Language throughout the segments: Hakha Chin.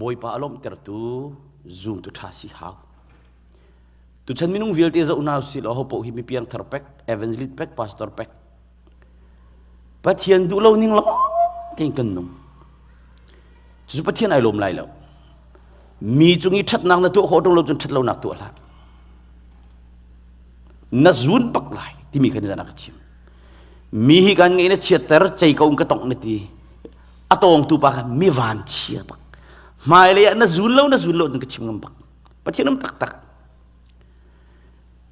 Bawipa a lawmhtertu zumtu ṭha si hau. Tuchan minung vialte zoh hna usih law hopoh hi mi piangthar pek, evangelist pek, pastor pek. Pathian duh lo ning lawng tein kan nung. Cucu Pathian ai lawm lai lo. Mi cung i ṭhatnak na tuah khawh ṭung lo cun ṭhat lonak tuah hlah. Na zun bak lai timi kha nizan ah ka chim. Mi hi kan ngeih na chiatter cei ko ka tongh na ti. A tawngtu pa kha mi van chia bak. Hmailei ah na zun lo na zun lo ka chim ngam bak. Pathian um taktak.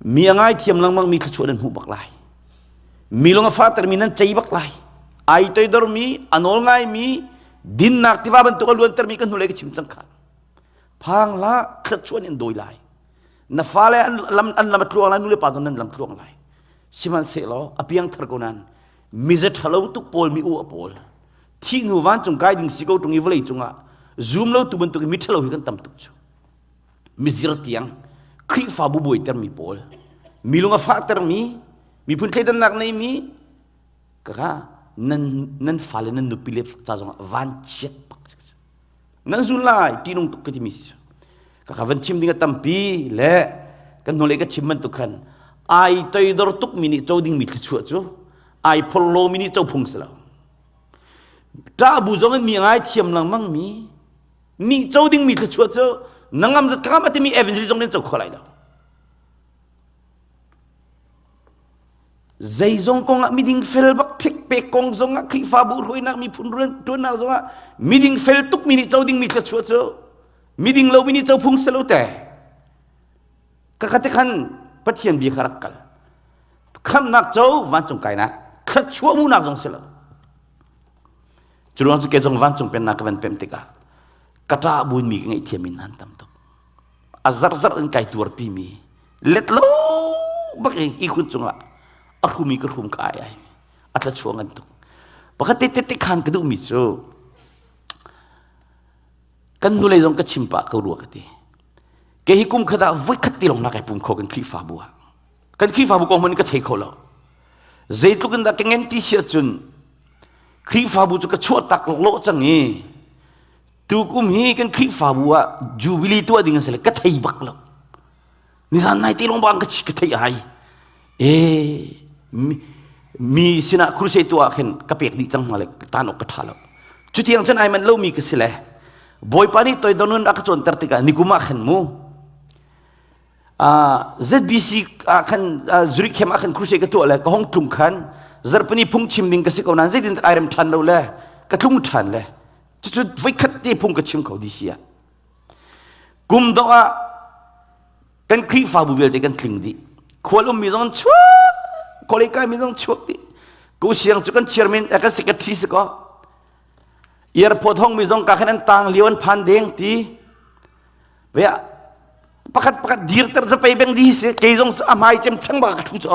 Mi a ngaithiam lengmang mi thluachuah nan hmuh bak lai. Mi lung a fahtermi nan cei bak lai. Ai toidormi, a nawl ngaimi, dinnak tiva bantuk a luantermi kan hnulei ka chim cang kha. Phang hlah, thluachuah in dawi lai. Na fale an lam an lam a tluang lai, nu le pa zong nan lam tluang lai. Sihmanhsehlaw a piangthar ko nan mize ṭhalo tuk pawl mi u a pawl thih hnu vancung kai ding si ko ṭung i vawlei cungah zum lo tu bantuk in mi ṭhalo hi kan tam tuk cu. Mizir tiang Khrihfabu buaitermi pawl, mi lung a fahtermi, miphun thleidannak neimi, kaka nan nan fale nan nupi le ca zongah vanchiat bak nan zun lai ṭihnung tuk ka timi si kaka van chim ding a tampi le kan hnulei ka chim bantuk khan ai toidor tukmi nih co dingmi thluachuah cu ai phorlomi nih co phung si lo ṭah bu zong in mi ngai thiam lengmang mi nih co dingmi thluachuah cu na ngam zat ka ngam a timi evangelist zong nih co kho lai lo zeizong kong ah miding fel bak thik pek kong zong ah Khrihfabu hruainak miphun ṭuannak zong ah miding fel tuk mi nih co dingmi thluachuah cu miding lo mi nih co phung si lo te ka kha te khan Pathian bia kha rak kal khamnak co vancung kainak thluachuah munak zong si lo Cu ruang cu ke zong vancung pennak ka van pem tikah ka ṭah buin mi ka ngaihthiam mi nan tam tuk. A zarhzarh in kai tuarpi mi let lo bak in ihkhun cungah a hrumi ka hrum ka ai ai a tla chuah ngan tuk. Pakhat te te te khan ka duhmi cu kan hnulei zong ka chim pah ko rua ka ti. Ke hi kum khat ah voikhat ti lawng nak ai pum kho kan Khrihfabu ah. Kan Khrihfabu kong hmanh ka thei kho lo. Zeitluk in dah ka ngen ti si ahcun Khrihfabu cu ka chuah tak lawh cang i tukum hi kan Khrihfabu ah Jubilee tuah ding a si le ka thei bak lo. Nizan nai te lawng bang ka ka thei ai. E mi, mi sinah crusade tuah ah khin ka pek dih cang hna le tan awk ka ṭha lo. Cutiang cun ai manh lomi ka si le Bawipa nih toidor nun a ka cawnter tikah nikum ah khan mu ZBC ah khan Zurich camp ah khan crusade ka tuah le ka hong tlung khan zarhpini phung chim ding ka si ko nain zeitin ai rem ṭhan lo le ka tlung ṭhan le cucu voikhat te phung ka chim kho DC ah kum dongh ah kan Khrihfabu vialte kan tling dih khual ummi zong an chuak kawlei kaimi zong chuak dih ko siang cu kan chairman kan secretary si ko airport hong mi zong ka khan an tang lio an phan deng ti Ve pakhat pakhat dirter zapei beng di si kei zong cu a hmai cem chang bak ka thu cu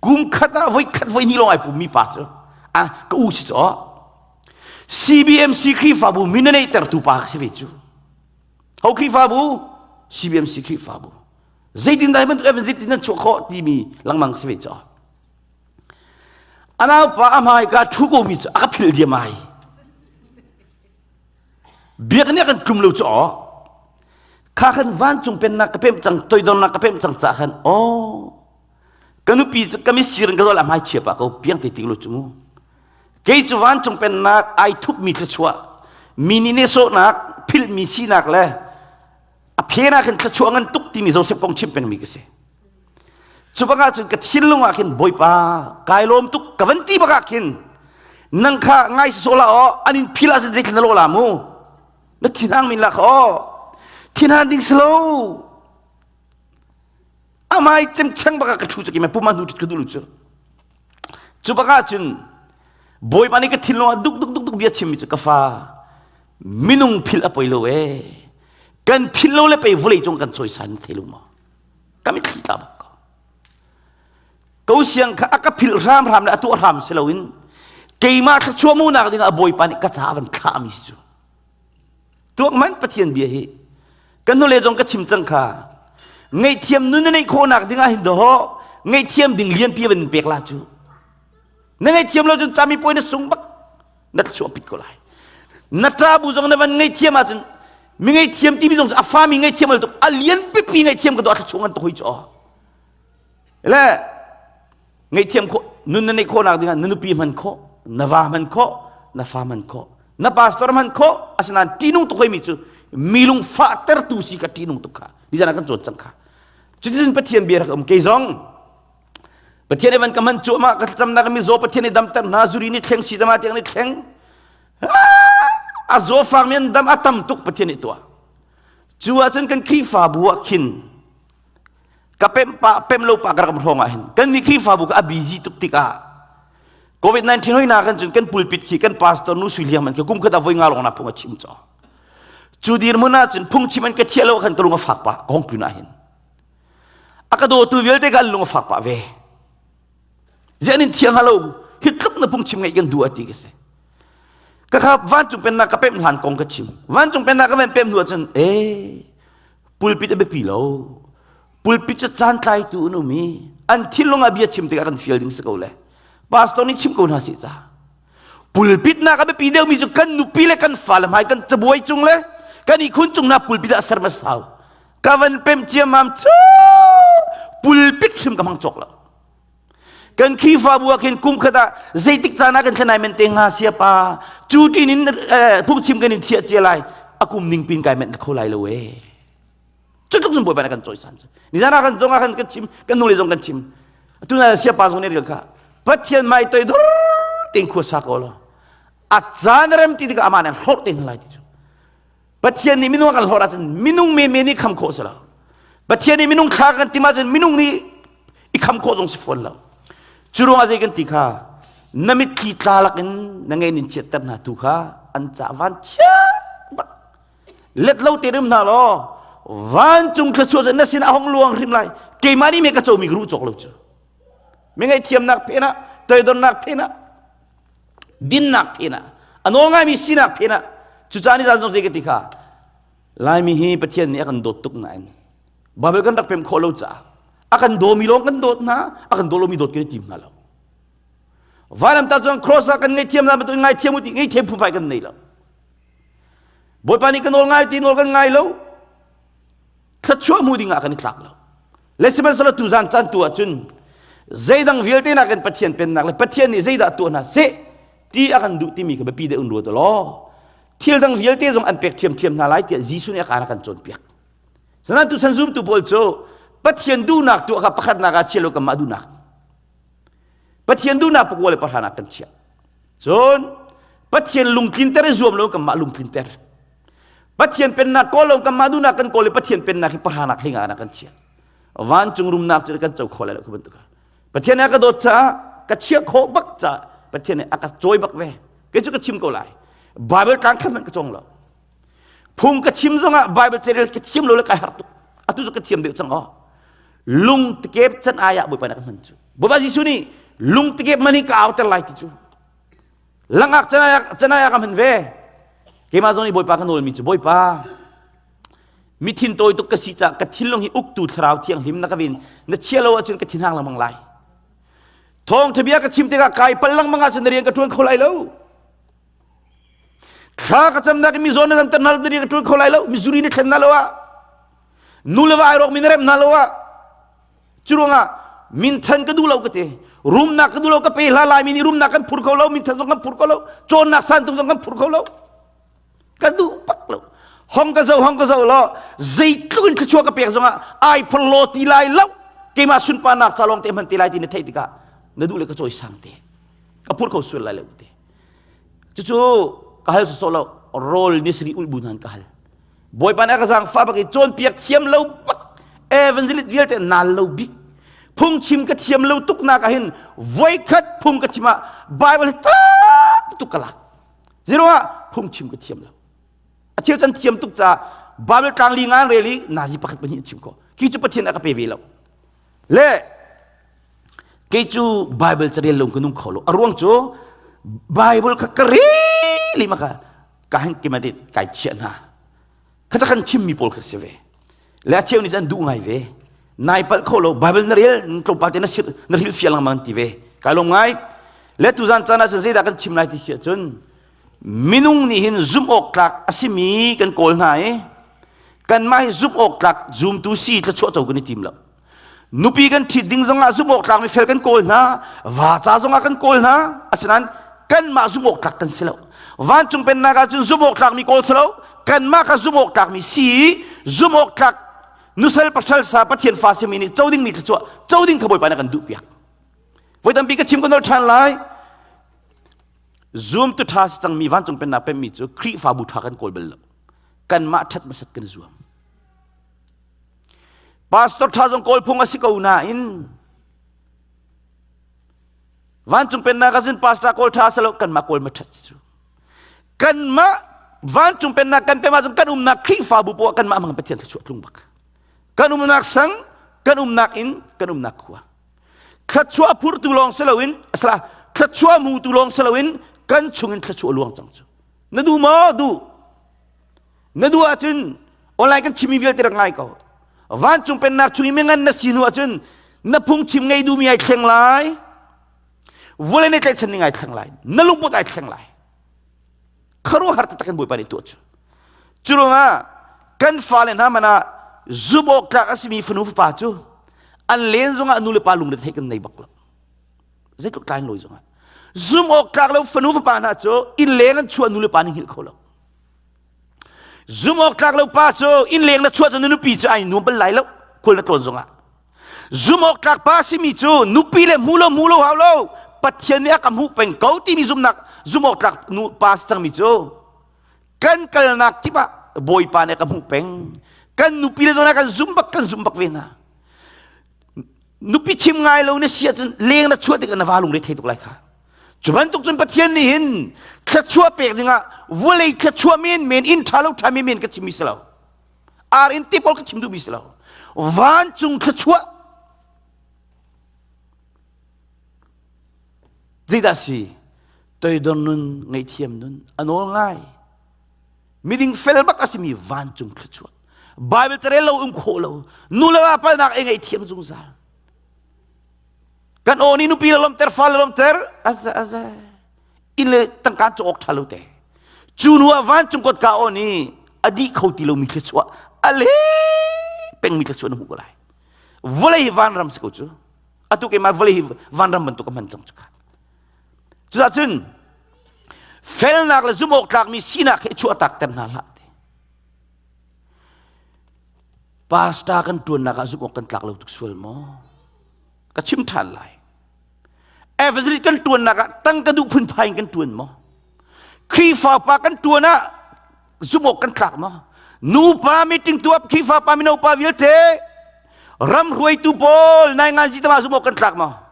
kum khat ah voi khat voi ni lawng ai pum mi pa cu a ka u si cu CBMC Khrihfabu min a neihtertu pa ka si ve cu ho Khrihfabu CBMC Khrihfabu zeitin dah bantuk evan zeitin nan chuah khawh timi lengmang si ve cu anau pa a hmai ka thu ko mi cu a ka philh diam ai Biakinn ah kan tlum lo cu aw. Kha khan vancung pennak ka pemh cang, toidornak ka pemh cang caah khan aw. Ka nupi cu ka mitsir in ka zawl a hmai chia pah ko piang te ti lo cu mu. Kei cu vancung pennak ai thupmi thluachuah, mi nih nehsawhnak, philhmi sinak le a phen ah khin thluachuah ngan tuk timi Joseph kong chim pengmi ka si. Cu bangah cun ka thinlung ah khin Bawipa kai lawm tuk ka van ti bakah khin nang kha ngai sawh la aw an in phil ah zeitlin na lawh la mu na thinhang min la kha aw thinhan ding si lo amai cemcheng bakah ka thu chu ki me puma hnu ka dulu cu cu bakah cun Bawipa nih ka thinlung ah duk duk duk duk bia chimmi cu ka fa minung philh a poi lo e kan philh lo le pei vawlei cung kan cawisan thei lo maw ka mitthli tla bak ko ko siang kha a ka philh hramhram le a tuah hram si loin keimah thluachuah munak ding ah bawipa nih ka ca van thlah mi si cu tuak man pathian bia hi kan hnule zong ka chim cang kha ngaihthiam nun na neih khawhnak ding ah hin do ngaihthiam ding lianpi van pek la cu na ngaihthiam lo cun cami puai na sung bak na thluachuah pit ko lai na ṭa bu zong na van ngaihthiam ahcun Mi ngaihthiam timi zong cu a fa mi ngaihthiam al tuk a lian pipi ngaihthiam ka duh a thla an tuk hoi cu. Le ngaihthiam khawh nun na neih khawhnak dingah na nupi hman khawh, na va hman khawh, na fa hman khawh, na pastor hman khawh asinain ṭihnung tuk hoimi cu mi lung fahtertu si ka ṭihnung tuk kha nizan ah kan cawn cang kha cuticun Pathian bia rak um kei zong Pathian evan ka hman cuahmah ka thlacamnak mi zaw Pathian i damter hna zuri ni thleng si dama tiang ni thleng a zaw fang mi an dam a tam tuk Pathian nih tuah cu ahcun kan Khrihfabu ah khin ka pem pa pem lo pa ka rak hrawng ah hin kan ni Khrihfabu ka a busy tuk tikah COVID-19 hoi na kan cun kan pulpit khi kan pastor nu sui liang man khi kum khat a voi nga long na phung a chim cho cu dirhmun ah cun phungchim an ka thiah lo khan ka lung a fak pah ka hong tlun ah hin a ka dawtu vialte ka an lung a fak pah ve zian in thiang halo hi tluk na phungchim ngaih kan duh ati ka si ka kha vancung pennak ka pem hlan kong ka chim vancung pennak ka ven pem hnu ahcun e pulpit a biapi lo pulpit cu caan tlaitu an um i an thinlung ah bia chim tikah kan fial ding si ko le pastor nih chim ko hna sih ca pulpit nak a biapi deuhmi cu kan nupi le kan fale hmai kan cabuai cung le kan ihkhun cung na pulpit ah ser masau ka van pem ciammam cu pulpit hrim ka hmang cawk lo kan Khrihfabu ah khin kum khat ah zeitik caan ah kan thlenai men te nga sia pa cu tin in phungchim kan in thiah cia lai a kum ning pin kai men kho lai lo e cu tluk cun bawipa nih kan cawisan cu nizan ah kan zong ah kan kan chim kan nule zong kan chim atu na sia pa zong nih ril kha pathian mai toi dur ting khua sa ko lo a caan rem ti tikah amah nih hlorh te hna lai ti cu Pathian nih minung a kan hlorh ahcun minung menmen nih kham khawh si lo. Pathian nih minung thla kan tim ahcun minung nih i kham khawh zong si fawn lo. Cu ruangah zei kan ti kha na mitthli tla lakin na ngei nin chiatter hna tu kha an ca van chia bak let lo te rim hna law vancung thluachuah cu na sin a hong luang hrim lai keimah nih me ka comi ka ruh cawk lo cu mi ngaihthiamnak phen ah toidornak phen ah dinnak phen ah a nawl ngaimi sinak phen ah cucaah ni zan zong zei ka ti kha Laimi hi Pathian nih a kan dawt tuk nain Bible kan rak pem khawh lo caah a kan dawmi lawng kan dawt hna a kan daw lomi dawt kan i tim hna lo vailamtah chuan cross ah kan ngaihthiam hna bantuk ngaithiam u ti ngaihthiam phunphai kan nei lo Bawipa nih ka nawl ngai ti nawl kan ngai lo thluachuah hmu ding ah kan i tlak lo le sihmanhsehlaw tuzan caan tu ahcun zeidang vialte nakin Pathian pennak le Pathian nih zeidah tuah hna seh ti a kan duh timi kha biapi deuh in ruat law thil dang vialte zong an pek ṭhiamṭhiam hna lai tiah Jesuh nih a kaan a kan cawnpiak. Sanan tuchan zumtu pawl cu Pathian duhnak tuah kha pakhatnak ah chia lo kanmah duhnak. Pathian duhnak pakua le pahranak kan chiah. Cun Pathian lungtlinter i zuam lo kanmah lungtlinter. Pathian pennak kawl lo kanmah duhnak kan kawl i Pathian pennak hi pahranak hlinga ah kan chiah. Vancung rumnak cu kan co kho lai lo khi bantuk. Pathian nih a ka dawt caah ka chiah khawh bak caah Pathian nih a ka cawi bak ve. Kei cu ka chim ko lai. Bible tlang khat hmanh ka cawng lo. Phung ka chim zongah Bible carel ka thiam lo le kai har tuk. Atu cu ka thiam deuh cang aw. Lung tikep can ai ah Bawipa nih a ka hman cu. Bawipa Jesuh nih lung tikep man hi ka auter lai ti cu. Langak canai ah ka hman ve. Keimah zong nih Bawipa ka nawlmi cu Bawipa mi thin tawi tuk ka si caah ka thinlung hi uktu thlarau thianghlim na ka vin na chia lo ahcun ka thinhang lengmang lai. Thawngṭha bia ka chim tikah kai pal lengmang ahcun na rian ka ṭuan kho lai lo. Thla ka camnak in mizaw na damter hna lo na rian ka ṭuan kho lai lo. Mizuri na thlen hna lo ah nu le va ai rawkmi na remh hna lo ah Curuangah minthan ka duh lo ka ti. Rumnak ka duh lo ka pe hla Laimi nih rumnak kan phur kho lo, minthan zong kan phur kho lo, cawnnak santung zong kan phur kho lo. Ka duh bak lo. Hong ka zo, hong ka zo lo. Zeitluk in thluachuah ka pek zongah ai phor lo ti lai lo. Keimah sunparnak ca lawng te hman te lai ti na theih tikah na duh le ka cawi sang te. Ka phur kho sual lai lo te. Cucu ka hal sawsawh lo. Rawl ni sari ulh bu hnan ka hal. Bawipa nih a ka zaangfah bak i cawnpiak thiam lo bak evangelist vialte naal lo bik phungchim ka thiam lo tuk nak ah hin voikhat phung ka chim ah Bible hi tam tuk ka lak ziruangah phungchim ka thiam lo a cheu can thiam tuk caah Bible tlang li ngan rel i nazi pakhat pahnih chim ko khi cu Pathian a ka pe ve lo le kei cu Bible carel lo ka nung kho lo a ruang cu Bible kha ka rel i maka ka han kimate kai chiah hna kha kan chimmi pawl kha si ve le a cheu nih cun duh ngai ve nai palh kho lo bible na rel tlawmpal te na sir na hril fial lengmang ti ve kai lawm ngai le tuzan caan ah cun zeidah kan chim lai ti si ahcun. Minung nih hin zumh awk tlak a simi kan kawl hna i kanmah hi zumh awk tlak zumtu si thluachuah co kan i tim lo. Nupi kan ṭhit ding zongah zumh awk tlak mifel kan kawl hna, va ca zongah kan kawl hna, asinain kanmah zumh awk tlak kan si lo. Vancung pennak ahcun zumh awk tlakmi kawl si lo, kanmah kha zumh awk tlakmi si, zumh awk tlak nusal pasal sa Pathian fa simi nih co dingmi thluachuah co ding kha Bawipa nih a kan duhpiak. Voi tampi ka chim ka nol ṭhan lai. Zumtu ṭha si cangmi vancung pennak pemmi cu Khrihfabu ṭha kan kawl bal lo. Kanmah ṭhat hmasat kan zuam. Pastor ṭha zong kawl phung a si ko nain vancung pennak ah cun pastor kawl ṭha si lo kanmah kawl ma ṭhat cu. Kanmah vancung pennak kan pem ahcun kan umnak Khrihfabu poah kanmah hmang Pathian thluachuah tlung bak. Kan umnak sang, kan umnak inn, kan umnak khua. Thluachuah phurtu lawng si loin asala thluachuah hmutu lawng si loin kan chungin thluachuah luang cang cu. Na duh maw? Duh. Na duh ahcun online kan chimmi vialte rak ngai ko. Vancung pennak chung i mingan na si hnu ahcun na phungchim ngei duhmi ai thleng lai. Vawlei na tlaihchan ning ai thleng lai. Na lungput ai thleng lai. Khuaruahhar taktak in Bawipa nih tuah cu. Cu ruangah kan fale hna man ah zumh awk tlak a simi fanu fapa cu an len zongah nu le pa lungre theih kan nei bak lo. Zeitluk tlai lawi zongah. Zumh awk tlak lo fanu fapa hna cu inn leng an chuah nu le pa nih hngilh kho lo. Zumh awk tlak lo pa cu inn leng na chuah cu na nupi cu ai nuam bal lai lo khual na tlawn zongah. Zumh awk tlak pa simi cu nupi le hmu lo hmu lo hau lo Pathian nih a ka hmuh peng ko timi zumhnak zumh awk tlak nu pa si cangmi cu kan kalnak kip ah Bawipa nih a ka hmuh peng. Kan nupi le zong kan zum bak kan zum bak ve hna. Nupi chim ngai lo na si ahcun leng na chuah tikah na va lungre thei tuk lai kha. Cu bantuk cun Pathian nih hin thluachuah pek dingah vawlei thluachuah men men inn ṭha lo ṭha men men ka chimmi si lo. Ar in ti pawl ka chim duhmi si lo. Vancung thluachuah zeidah si? Toidor nun, ngaihthiam nun, a nawl ngai. Miding fel bak a simi vancung thluachuah. Bible carel lo um khawh lo. Nu le va palnak ei ngaihthiam zungzal. Kan aw nih nupi le lawmter, fa le lawmter, aza aza. Inn le tangka cu awk ṭha lo te. Cu hnu ah vancung kotka aw nih a dih kho ti lomi thluachuah, a le pengmi thluachuah na hmuh ko lai. Vawlei hi vanram si ko cu. Atu keimah vawlei hi vanram bantuk ka hman cang cu kha. Cucaah cun felnak le zumh awk tlakmi sinak he chuah tak ter hna hlah ti. Pastor kan ṭuannak ah zumh awk kan tlak lo tuk sual maw? Ka chim ṭhan lai. Evangelist kan ṭuannak ah tangka duh phunphai in kan ṭuan maw? Khrihfa pa kan ṭuan ah zumh awk kan tlak maw? Nupa meeting tuah Khrihfa pa mino pa vialte ram hruaitu pawl nai ngan zi tama zumh awk kan tlak maw?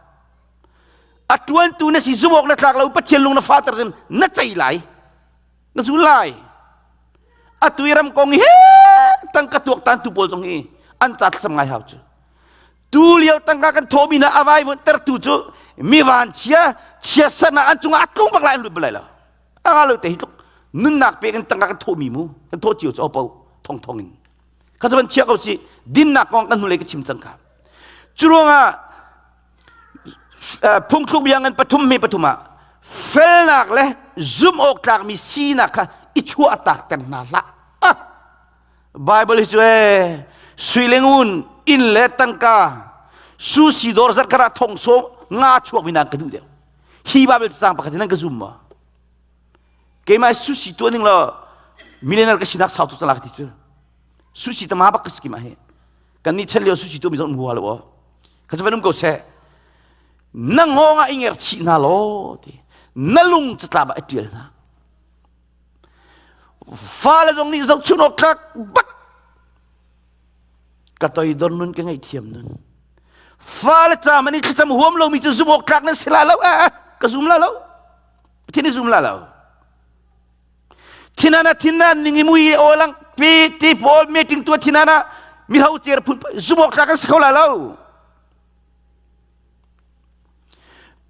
A ṭuantu na si zumh awk na tlak lo Pathian lung na fater cun na cei lai. Na zul lai. Atu i ram kong hi tangka tuaktan tu pawl zong hi an ca thlacam ngai hau cu. Tu lio tangka kan thawhmi hna a vai tertu cu mi van chia chia sana an cungah a tlung bak lai an lut bal lai lo. A nga lo te hi tluk nunnak pek in tangka kan thawhmi mu kan thawh cio cu opo thong thong in. Kha cu van chia ko si dinnak kong kan hnulei ka chim cang kha. Cu ruangah phungthluk bia ngan pathum me pathum ah felnak le zumh awk tlakmi sinak kha i chuah tak ter hna hlah. Ah! Bible hi cu ee sui le ngun inn le tangka sushi dawr zarkar ah thong so nga chuak mi nan ka duh deuh. Hi Bible cang pakhat in nan ka zum maw? Keimah sushi tuah ning law millionaire ka sinak sau tuk cang ti cu. Sushi tama bak ka si keimah hi. Kan nih chan lio sushi tuah mi zong um hua lo aw. Kha cu van um ko seh. Na ngawng ah i nger chih hna law ti. Na lung catlap ah i ṭial hna. Fale zong nih zohchun awk tlak bak ka toidor nun ka ngaihthiam nun. Fale ca man i thlacam huam lomi cu zum awk tlak nan si la lo eh ka zum la lo. Pathian i zum la lo. Thinana thinan ning i mui aw lang pi ti pawl meeting tua thinana mi ho cer phun zum awk tlak kan si kho la lo.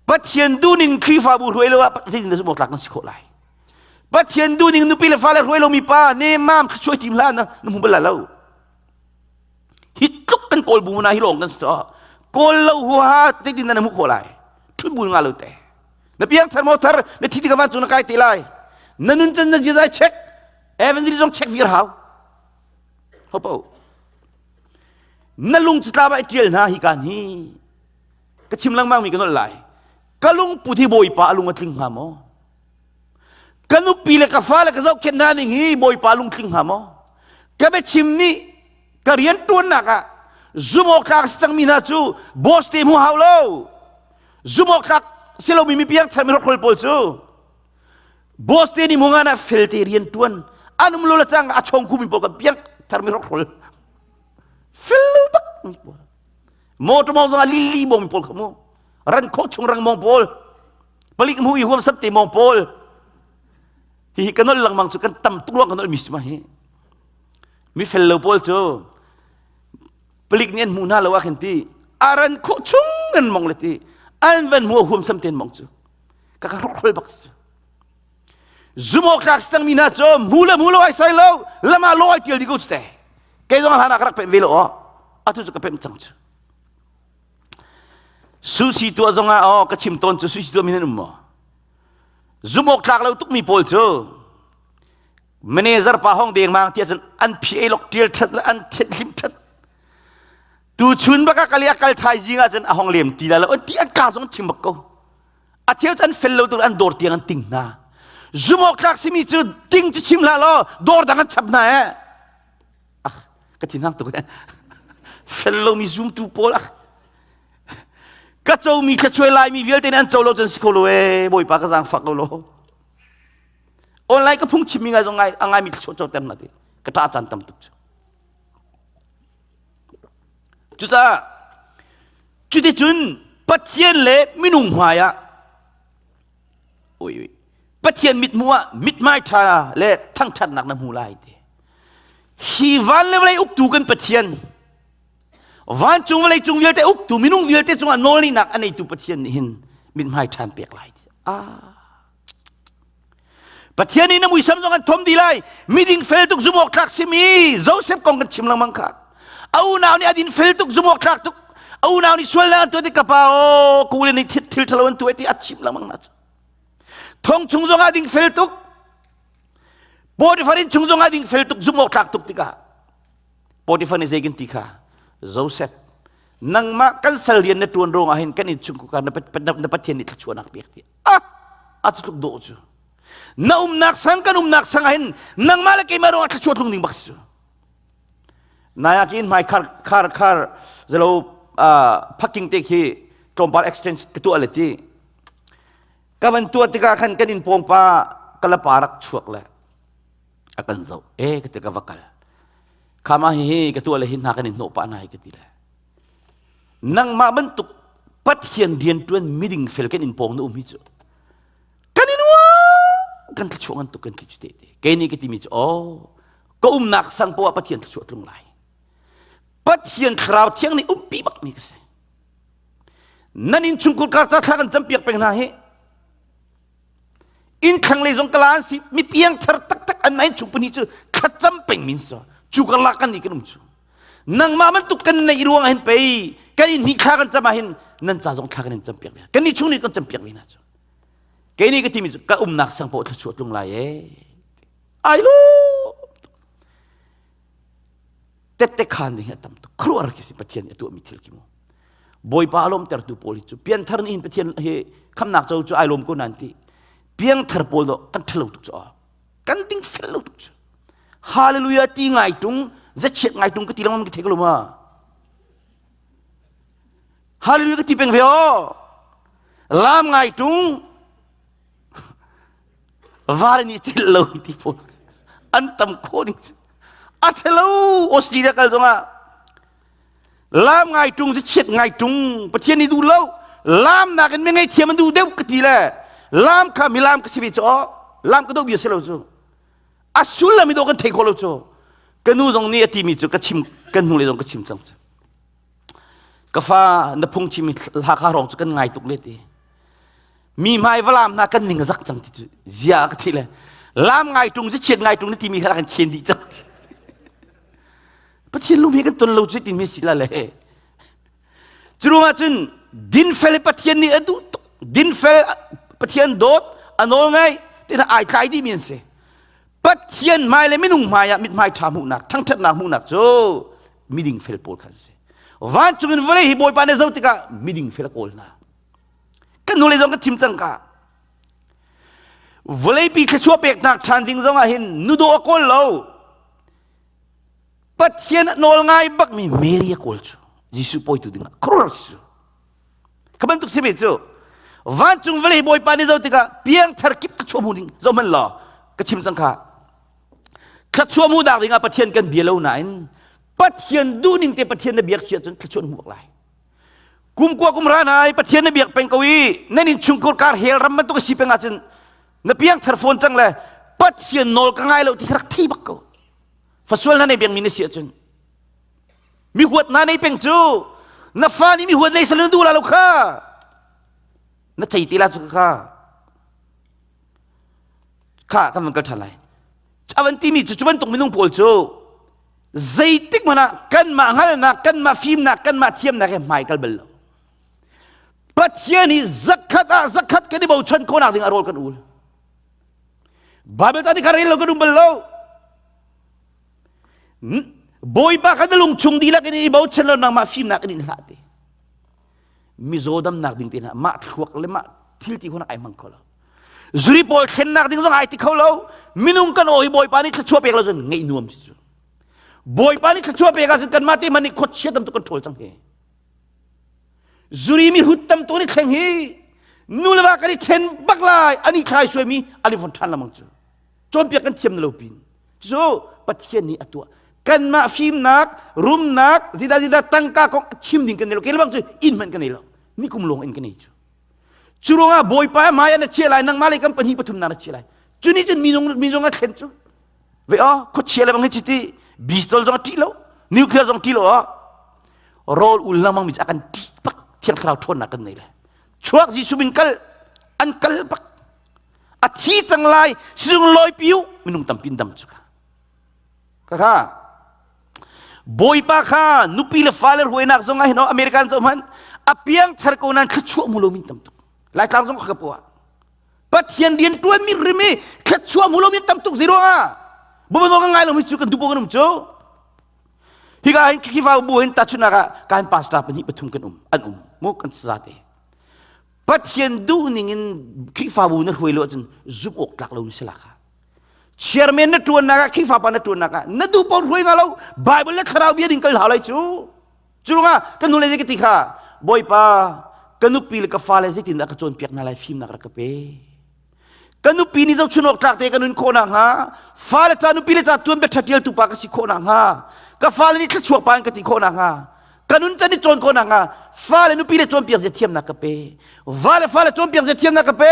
Pathian duhning Khrihfabu hruai lo ah zeitin dah zumh awk tlak kan si khawh lai? Pathian duhning nupi le fale hruai lomi pa nemmam thluachuah tim hlah na na hmu bal lai lo. Hi tluk kan kawl bu na hi lawng kan si kawl lo huaha zeitin dah na hmuh khawh lai? Ṭhut bul nga lo te. Na piang thar maw thar na thi tikah vancung na kai te lai. Na nun can na ziazai check. Evangelist zong check vir hau. Hopo. Na lung cu tla ba tial hna hi kan hi. Ka chim lengmang mi ka nolh lai. Ka lungput hi Bawipa a lung a tling hnga maw? Ka nupi le ka fale ka zohkhenh hna ning hi Bawipa lungtling hnga maw? Ka biachim nih ka rian ṭuannak ah zumhawktlak si cangmi hna cu boss te hmu hau lo. Zumhawktlak si lomi mi piangthar mi hrokhrol pawl cu boss te nih mungan ah felte rian ṭuan an um lo le cang a chong khumi pawl ka piangthar mi hrokhrol fel lo bak mi pawl motor mong zong ah lili mong mi pawl kha mu ran khawh chung rang mong pawl palik mu i huam sap te mong pawl hihi ka nol lengmang cu kan tam tuk ruang ka nol mi si ma hi mi fel lo pawl cu palik nih an hmuh hna lo ah khin ti aran khawh chung an mong le ti an van hmu huam sam ten mong cu ka ka hrokhrol bak cu zumo tlak cang mi hna cu mu le mu lo ai sai lo lama lo ai tial di ko cu te kei zong hlan ah ka rak pem ve lo atu cu ka pem cang cu Sushi tuah zongah aw ka chim tawn cu sushi tuah mi nan um maw? Zumh awk tlak lo tukmi pawl cu manager pa hong dengmang tiah cun an phi ei lok tial that le an thet hlim that tu chun baka kali a kal thai zing ah cun a hong lem ti la lo ti an ka zong chim bak ko a cheu cu an fel lo tuk an dawr tiang an ting hna zumh awk tlak simi cu ting cu chim hlah law dawr dang an chap hna eh ah ka thinhang tuk fel lomi zumtu pawl ah ka comi thluachuai laimi vialte nih an co lo cun si kho lo ee bawipa ka zaangfak ko lo online ka phung chimmi ngai zong ngai a ngaimi thluachuah coter na ti ka ṭah caan tam tuk cu cucaah cuticun Pathian le minung hmai ah oi oi Pathian mithmuh ah mithmai ṭha le thangṭhatnak na hmu lai ti. Hi van le vawlei uktu kan Pathian, vancung vawlei cung vialte uktu minung vialte cungah nawlnihnak a neitu Pathian nih hin mithmai ṭha an pek lai ti. Ah. Pathian nih na muisam zong an thom dih lai. Miding fel tuk zumh awk tlak simi Joseph kong kan chim lengmang kha. A unau nih a din fel tuk zumh awk tlak tuk. A unau nih sualnak an tuah ti ka pa aw ka ule nih thil ṭhalo an tuah ti a chim lengmang na cu. Thong chung zong ah ding fel tuk. Potiphar inn chung zong ah ding fel tuk zumh awk tlak tuk tikah Potiphar nih zei kan ti kha Joseph nangmah kan sal rian na ṭuan ruangah hin kan innchungkhar na Pathian nih thluachuahnak pek ti ah a cu tluk dawh cu na umnak sang kan umnak sang ah hin nangmah le keimah ruangah thluachuah tlung ding bak si cu nai ah kin hmai khar khar khar zalo parking te khi tlawmpal exchange ka tuah le ti ka van tuah tikah khan kan in pawng pa kalapa rak chuak le a kan zoh e ka ti ka va kal khama hi hi ka tuah le hi hna kan in hnawh pah nai ka ti le nangmah bantuk Pathian riantuan miding fel kan in pawng na um hi cu kan in kan thluachuah ngan tuk kan thli cu te te kei nih ka timi cu oh ka umnak sang poah Pathian thluachuah tlung lai Pathian thlarau thiang nih umpi bak mi ka si nan in chungkhur kar ca thla kan campiak peng hna hi inn thlang lei zong kala an si mi piangthar taktak an mah in chung pahnih cu thlacam peng min so cu karlak kan nih kan um cu nangmah bantuk kan neih ruang ah hin pei kan in hnih thla kan cam ah hin nan ca zong thla kan in campiak ve kan nih chung nih kan campiak ve hna cu kei nih ka timi cu ka umnak sang paoh thluachuah tlung lai e ai lo tette khan ding hi a tam tuk khuaruahar khi si Pathian nih a tuahmi thil khi mu Bawipa a lawmtertu pawl hi cu pianthar nih hin Pathian hi khamnak co cu ai lawm ko nan ti piangthar pawl do kan ṭhalo tuk cu kan ding fel lo tuk cu hallelujah ti ngai tung zachiat ngai tung ka ti lengmang ka thei ko lo ma hallelujah ka ti peng ve o lam ngai tung Var nih cil lo ti pawl an tam khawh ning a ṭhalo Australia kal zongah lam ngai ṭung cu chiat ngai ṭung Pathian nih duh lo lam nakin mi ngaihthiam an duh deuh ka ti le lam kha mi lam ka si ve cu aw lam ka doh bia si lo cu a sullam i dawh kan thei khawh lo cu ka nu zong nih a timi cu ka chim kan hnu le zong ka chim cang cu ka fa na phungchim hla kha rong cu kan ngai tuk le ti mi hmai va lam hna kan ning a zak cang ti cu zia ka thi le lam ngai tung chiat ngai tung na timi kha kan khen dih cang Pathian lung hi kan ton lo cu ti mi si la le cu ruangah cun dinfel Pathian nih a duh tuk dinfel Pathian dawt a nawl ngai. Ti ai tlai dih mi an si. Pathian hmai le minung hmai ah mithmai ṭha hmuhnak, thangṭhatnak hmuhnak cu miding fel pawl khan si. Vancung in vawlei hi Bawipa nih zoh tikah miding fel a kawl hna. Kan hnulei zong ka chim cang ka. Vawleipi thluachuah peknak ṭhan ding zong ah hin nudaw a kawl lo. Pathian nawl ngai bakmi Mary a kawl cu Jesuh pawitu dingah khuaruahhar si cu. Ka bantuk si ve cu. Vancung vawlei Bawipa nih zoh tikah piangthar kip thluachuah hmu ding zoh hmanh law ka chim cang kha. Thluachuah hmu dak dingah Pathian kan bia lo nain Pathian duhning te Pathian na biak si ahcun thluachuah na hmu bak lai. Kum kua kum ra nai Pathian na biak peng ko i nan innchungkhur kar hell ram bantuk a si peng ahcun na piangthar fawn cang le Pathian nawl ka ngai lo ti kha rak thei bak ko. Fasual na nei pengmi na si ahcun mi huat na nei peng cu na fa nih mi huat nei sal na duh la lo kha na cei te la cu kha kha kan van kal ṭhan lai a van timi cu cu bantuk minung pawl cu zeitik hmanh ah kanmah hngalhnak kanmah fimnak kanmah thiamnak he hmai kal bal lo Pathian hi zakhat ah zakhat kan i bochan khawhnak ding ah rawl kan ul Bible ta ti kha rel lo kan um bal lo Bawipa kha na lungchung dihlak in i bochan lo nangmah fimnak in in hlah te. Mizaw damnak ding te hna mah thluak le mah thil ti kho ai hmang kho lo. Zuri pawl thlennak ding zong ai ti kho lo. Minung kan aw hi Bawipa nih thluachuah pek lo cun ngeih nuam si cu. Bawipa nih thluachuah pek ahcun kanmah te man nih khuachia tam tuk kan ṭhawl cang hi. Zuri mi hut tam tuk nih thleng hi nu le va kan i ṭhen bak lai an i thlai suaimi an i von ṭhan lamang cu. Cawnpiak kan thiam na lo pin. Cu Pathian nih a tuah. Kanmah fimnak, rumnak, zida zida tangka kong chim ding kan nei lo. Kei bang cu inn hmanh kan nei lo. Nikum lawng inn kan nei cu. Cu ruangah Bawipa hmai ah na chia lai, nangmah lei kan pahnih pathum na chia lai. Cu nih cun minung minung a thlen cu. Ve o, khuachia le bang hi chiti bistol zong a ṭih lo, nuclear zong ṭih lo o. Rawl ul lengmang mi cu a kan ṭih bak thiang thlarau ṭhawnnak kan nei le. Chuak Jesuh min kal an kal bak. A thi cang lai sizung lawi piu minung tampi dam cu kha ka kha bawipa kha nupi le fale hruainak zong ah hin American zong hman a piang thar ko nan thluachuah mu lomi tam tuk laitlang zong ka puah pathian rian tuan mi rim i thluachuah mu lomi tam tuk zero ah bawmno ka ngai lomi cu kan duh kan um cu hika hin khifa bu hin tachunak ah kan pastor pahnih pathum kan um an um mu kan zate Pathian duhning in Khrihfabu na hruai lo ahcun zumh awk tlak lo na si la kha. Chairman na ṭuannak ah Khrihfa pa na ṭuannak ah na duh paoh hruai nga lo Bible le thlarau bia ding kal hau lai cu. Cu ruangah ka nu le zei ka ti kha Bawipa ka nupi le ka fale zeitindah ka cawnpiak hna lai fimnak rak ka pe. Ka nupi nih zohchun awk tlak te ka nun khawh nakhnga, fale ca nupi le ca tuan bia ṭha ṭialtu pa ka si khawh nakhnga, ka fale nih thluachuak pa in ka ti khawh nakhnga, ka nun can i cawn khawh nakhnga, fale nupi le cawnpiak zia thiamnak ka pe. Va le fale cawnpiak zia thiamnak ka pe.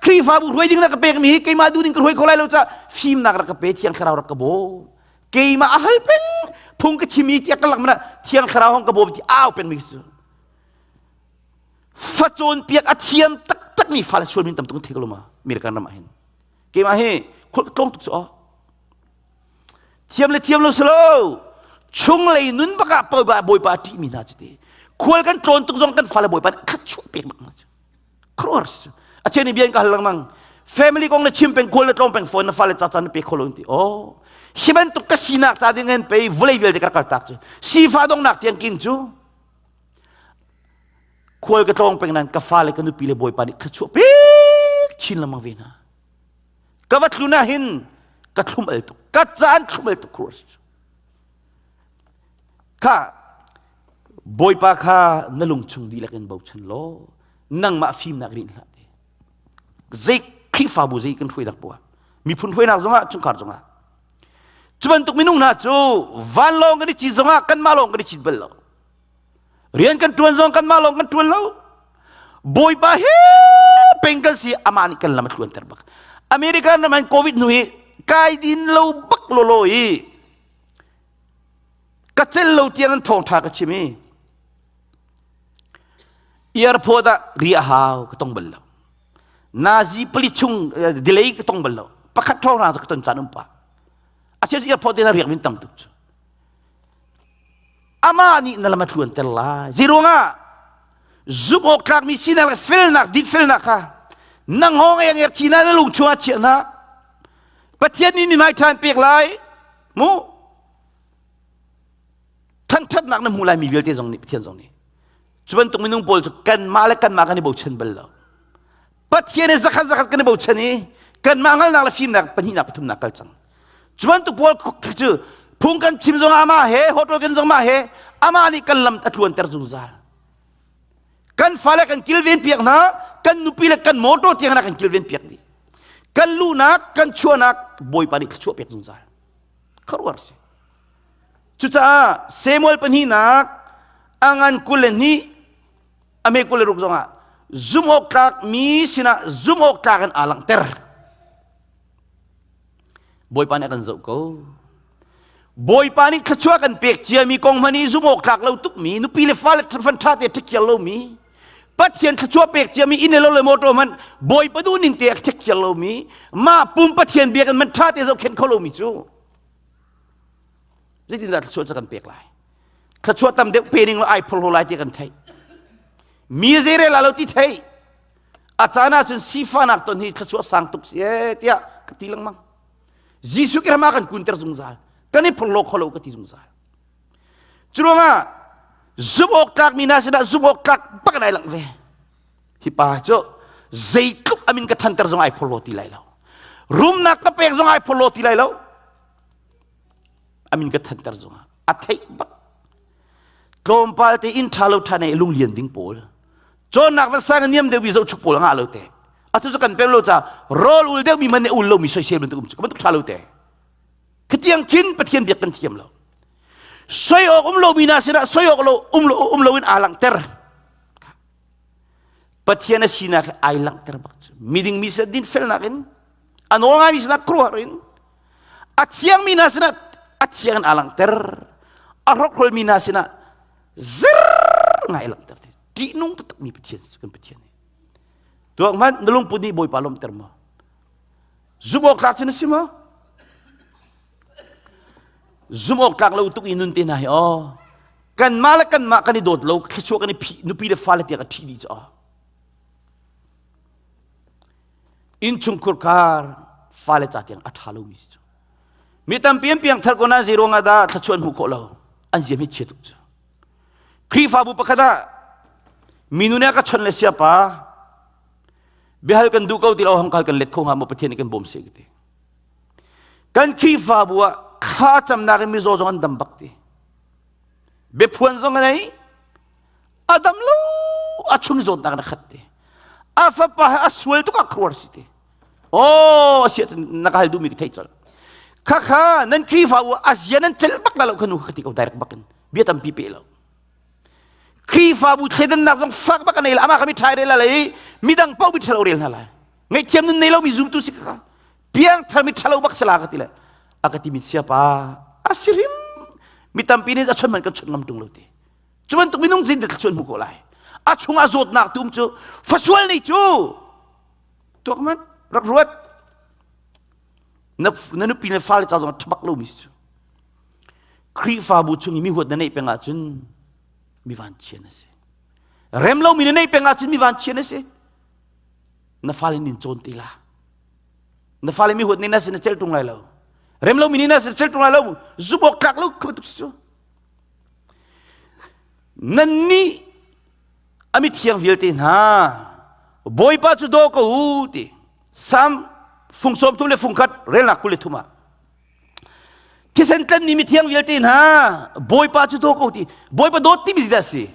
Khrihfabu hruai ding na ka pekmi hi keimah duh ding ka hruai kho lai lo ca fimnak rak ka pe, Thiang Thlarau rak ka bawm. Keimah a hal peng phung ka chim i tiah ka lak mana Thiang Thlarau hong ka bawm ti au pengmi si. Fa cawnpiak a thiam taktakmi fale sual min tam tuk thei ko ma American ram ah hin keimah hi khul tlawng tuk cu aw thiam le thiam lo silo chunglei nun bak ah bawipa bawipa a ṭihmi hna cu ti khual kan tlawn tuk zong kan fale bawipa nih khat chuah pek bak hna cu khuaruahhar si a chen i bia in ka hal lengmang family kong na chim peng khual na tlawng peng phone na fale ca caan na pe kho lo ti oh hi bantuk ka sinak ca ding in pei vawlei vialte ka kal tak cu sifa dongnak tiang kin cu Khual ka tlawng peng nain ka fale ka nupi le bawipa nih thluachuah pek chin lengmang ve hna. Ka va tlun ah hin ka thlum al tuk. Ka caan thlum al tuk khuas. Kha bawipa kha na lungchung dihlak in bochan law nangmah fimnak rin hlah te. Zei Khrihfabu zei kan hruainak poah miphun hruainak zongah chungkhar zongah cu bantuk minung hna cu vanlawng kan i cit zongah kanmah lawng kan i cit bal lo Rian kan ṭuan zong kanmah lawng kan ṭuan lo. Bawipa he peng kan si amah nih kan lam a tluanter bak. American ram an COVID hnu hi kai din lo bak lolo i ka cel lo tiang an thawngṭha ka chim i airport ah ri a hau ka tong bal lo. Nazi pali chung delay ka tong bal lo. Pakhat thawng hna ka ton caan um pa. A cheu airport te na riak min tam tuk cu. Amah nih na lam a tluanter lai. Zeiruangah? Zumh awk tlakmi sinak le felnak, dinfelnak kha. Na ngawng e ngek chi na na lung chungah chiah hna. Pathian nih mihmai ṭha pek lai. Mu. Thangṭhatnak na hmu lai mi vialte zong nih Pathian zong nih. Cu bantuk minung pawl cu kanmah le kanmah kan i bochan bal lo. Pathian i zakhat zakhat kan i bochan i kanmah hngalhnak le fimnak pahnihnak pathumnak kal cang. Cu bantuk pawl cu phung kan chim zong amah he hotel kan zong mah he amah nih kan lam a tluanter zungzal. Kan fale kan kilven piak hna, kan nupi le kan motor tiang kan kilven piak dih. Kan luhnak, kan chuahnak Bawipa nih thluachuah pek zungzal. Khuaruahhar si. Cucaah Samuel pahnihnak a ngan 22 a me 26 zongah zumhawktlak mi sinah zumhawktlak in aa langhter. Bawipa nih a kan zoh ko. Bawipa nih thluachuah kan pek ciami kong hmanh i zumhawktlak lo tukmi nupi le fale fan ṭha te ṭhikhial lomi Pathian thluachuah pek ciami inn le lo le motor hmanh Bawipa duh ning te a ṭhikhial lomi mah pum Pathian biakinn man ṭha te zohkhenh kho lomi cu zeitindah thluachuah cu kan pek lai thluachuah tam deuh pe ning lo ai phorhlaw lai ti kan theih mi zeirel lo ti theih a caan ahcun sifahnak ton hi thluachuah sang tuk si ee tiah ka ti lengmang Jesuh Khrih ma kan kunter zungzal kan i phorhlaw kho lo ka ti zungzal curuangah zumh awk tlak mi hna sinah zumh awk tlak bak in ai langh ve hi pa cu zeitluk amin ka thanter zong ai phorhlaw ti lai lo rumnak ka pek zong ai phorhlaw ti lai lo amin ka thanter zongah a theih bak tlawmpal te inn ṭha lo ṭha nei lunglian ding pawl cawnnak va sang niam deuh mi zohchuk pawl ngah lo te atu cu kan pem lo ca rawl ul deuh mi man ne ul lo mi soisel bantuk um cu bantuk ṭha lo te khatiang khin pathian biak kan thiam lo soi awk um lo mi na sinah soi awk lo um lo um lo in aa langhter pathian a sinak ai langhter bak cu miding mi sin dinfelnak in a nawl ngaimi sinah khuaruahhar in a thiangmi hna sinah a thiang in aa langhter a hrokhrolmi hna sinah zer ngai langhter ṭihnung taktakmi Pathian kan Pathian hi tuak hmanh na lungput nih Bawipa lawmhter maw zumh awk tlak cu na si maw zumh awk tlak lo tuk i nun te hna hi aw kanmah le kanmah kan i dawt lo thluachuah kan i phih nupi le fale tiang a ṭhi dih cu aw Innchungkhur khar fale ca tiang a ṭha lomi si cu. Mi tampi an piangthar ko nain zei ruangah dah thluachuah an hmuh khawh lo? An ziam hi chia tuk cu. Khrihfabu pakhat ah minu nih a ka chawnh le siapa biahal kan duh ko ti lo hong kal kan let kho hnga maw Pathian nih kan bawm seh ka ti. Kan Khrihfabu ah thla camnak in mizaw zong an dam bak ti. Biaphuan zong an ei a dam lo a chung zawtnak na khat te a fapa he a sual tuk ah khuar si te oh a sia na ka hal duhmi ka theih colh kha kha nan Khrihfa u a zia nan celh bak la lo kha nu ka ti ko direct bak in bia tampi pe lo Khrihfabu thleidannak zong fak bak a nei la amah kha mi ṭhai rel la lei midang paoh mi ṭhalo rel hna lai ngaihthiam nun nei lo mi zumtu si kha piangthar mi ṭhalo bak sala ka ti le a ka ti mi siapa a si hrim mi tampi nih a chon man kan chon ngam tung lo ti Cu bantuk minung zin thluachuah hmu ko lai. A chungah zawtnak tu um cu fasual nei cu tuak man rak ruat. Na, na nupi le fale ca zong ṭhabak lomi si cu. Khrihfabu chung i mi huat na neih peng ahcun mi vanchia na si. Rem lomi na neih peng ahcun mi vanchia na si. Na fale nin cawn te la. Na fale mi huat ni na si na cel ṭung lai lo. Rem lomi ni na si na cel ṭung lai lo. Zumh awk tlak lo kha bantuk si cu. Nannih a mithiang vialte hna Bawipa cu daw ko u ti Salm fung 30 le fung khat relnak 23 ah thisen tlanmi mithiang vialte hna Bawipa cu daw ko ti Bawipa dawt timi zeidah a si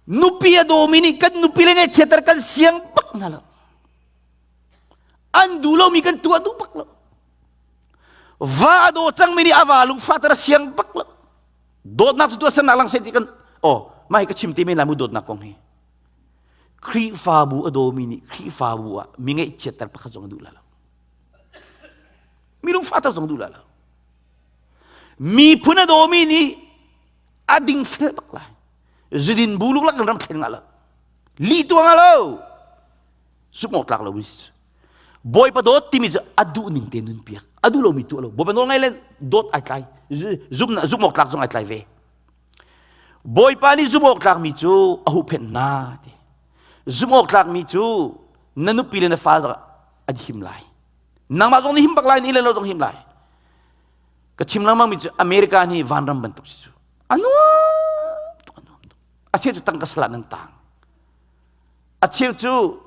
nupi a dawmi nih kan nupi le ngaihchiatter kan siang bak hna lo an duh lomi kan tuah duh bak lo Va a daw cangmi nih a va lungfahter a siang bak lo. Dawtnak cu tuahsernak lang seh ti kan oh mah hi ka chim te men lai mu dawtnak kong hi. Khrihfabu a dawmi nih Khrihfabu ah mi ngaihchiatter pakhat zong a duh la lo. Mi lungfahter zong a duh la lo. Miphun a dawmi nih a dingfel bak lai. Zudin bu luklak in ram thlen ngah lo. Lih tuang ah lo. Zumh awk tlak lo mi si. Bawipa dawt timi cu a duh ning te nun piak a duh lomi tuah lo Bawipa nawl ngai le dawt ai tlai zumh zumh awk tlak zong ai tlai ve Bawipa nih zumh awk tlakmi cu a huhphenh hna ti zumh awk tlakmi cu Na nupi le na fa zong an him lai. Nangmah zong na him bak lai, ni le lo zong him lai. Ka chim lengmang mi cu America hi vanram bantuk si cu. A nuam tuk, a nuam tuk. A cheu cu tangka salah nan tang. A cheu cu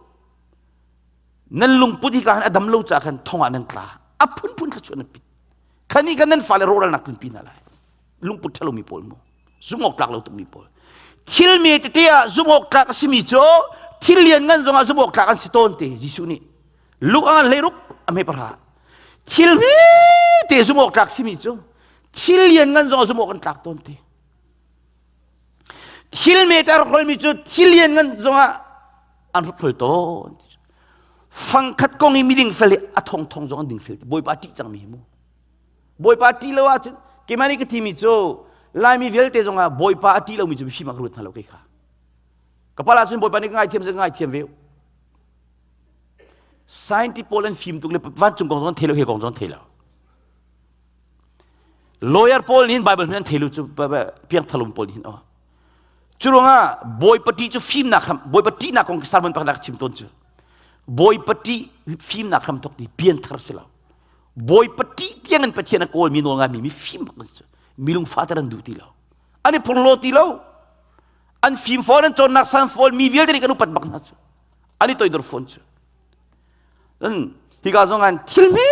nan lungput hi ka han a dam lo caah khan thong ah nan tla. A phunphun thluachuah nan pit. Khani kan nan fale rawhralnak tlunpi hna lai. Lungput ṭhalo mi pawl mu. Zumh awk tlak lo tukmi pawl. Thil me tete ah zumh awk tlak a simi cu thil lian ngan zongah zumh awk tlak an si tawn te Jesuh nih. Luk a ngan hleiruk a hme pahra. Thil hme te zumh awk tlak simi cu thil lian ngan zongah zumh awk an tlak tawn te. Thil me te a rak hlolmi cu thil lian ngan zongah an rak hlol tawn. Fangkhat kong i miding fel hi a thong thong zong an ding fel. Bawipa ṭih cangmi hi mu. Bawipa ṭih lo ahcun keimah nih ka timi cu Laimi vialte zongah Bawipa a ṭih lomi cu mifim ah ka ruat hna lo kei kha. Ka pal ahcun Bawipa nih ka ngaithiam ka ngaithiam ve. Scientist pawl an fim tuk le vancung kong zong an thei lo, he kong zong an thei lo. Lawyer pawl nih Bible hmanh an thei lo cu piangthalum pawl nih hin aw. Cu ruangah Bawipa ṭih cu fimnak hram Bawipa ṭihnak kong sermon pakhat ka chim tawn cu. Bawipa ṭih fimnak hram thok ti pianthar si lo. Bawipa ṭih tiang in Pathian a kawlmi nawl ngaimi mi fim bak an si. Mi lungfahter an duh ti lo. An i phorhlaw ti lo. An fim fawn an cawnnak san fawn mi vialte nih kan upat bak hna cu. An i toidor fawn cu. Hika zong ah thil hme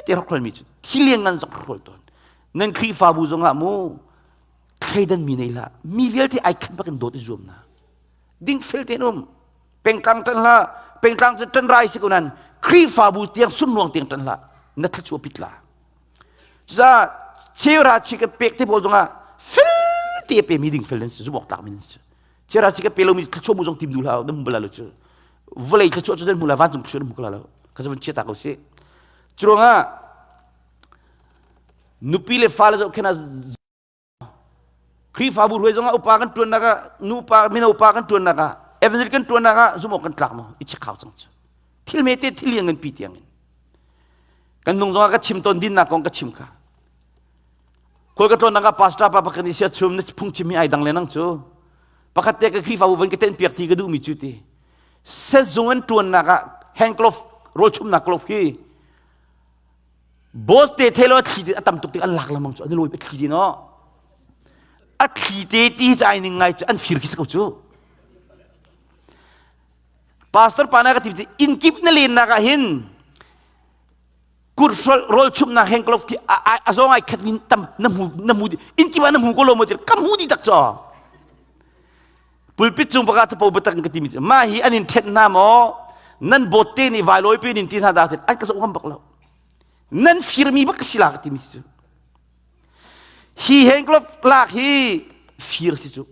te hrokhrolmi cu thil lianngan zong hrokhrol tawn. Nan Khrihfabu zong ah mu thleidan mi nei hlah. Mi vialte ai khat bak in dawt i zuam na. Dingfel tein um. Pengtlang ṭan hlah. Pengtlang cu ṭan rai si ko nan Khrihfabu tiang sunruang tiang ṭan hlah. Na thluachuah pit la. Cucaah cheura chi ka pek te pawl zongah fel te pe mi dingfel nan si zumh awk tlak mi nan si. Cheura chi ka pe lomi thluachuah mu zong tim duh hlah nan hmu bal lo cu. Vawlei thluachuah cu nan hmu la vancung thluachuah nan hmu ko lo. Ka cu van chia ta ko si. Curuangah nupi le fale zohkhenh ah Khrihfabu hruai zongah upa kan ṭuannak ah nupa mino upa kan ṭuannak ah evangelist kan ṭuannak ah zumh awk kan tlak maw i check hau cang cu thil mete thil lian nganpi tiang in kan nung zongah ka chim tawn dinnak kong ka chim kha khual ka tlawnnak ah pastor pa pakhat nih sia chum na phungchim hi ai dang le nang cu pakhat te ka Khrihfabu van ka ten piak ti ka duhmi cu ti sezung an ṭuannak ah hand glove rawl chumnak glove khi Boss te thelo a thli a tam tuk tik an lak lengmang cu an lawi a thli ti no. A thli te ti cu ai ning ngai cu an fir khi si ko cu. Pastor pa na ka tim ci inn kip na len nak ah hin kut rawl chumnak heng glove khi a zawng ai khat min tam na hmu na hmu inn kip ah na hmu ko lo mo ka hmu di tak cho. Pulpit cung baka capo biatak in ka timi cu mah hi an in ṭhenh hna maw nan bawt te nih vailawi pe nin ti hna dah an ka zoh ngam bak lo nan firmi bak ka si la ka timi cu hi hand lak hi fir si cu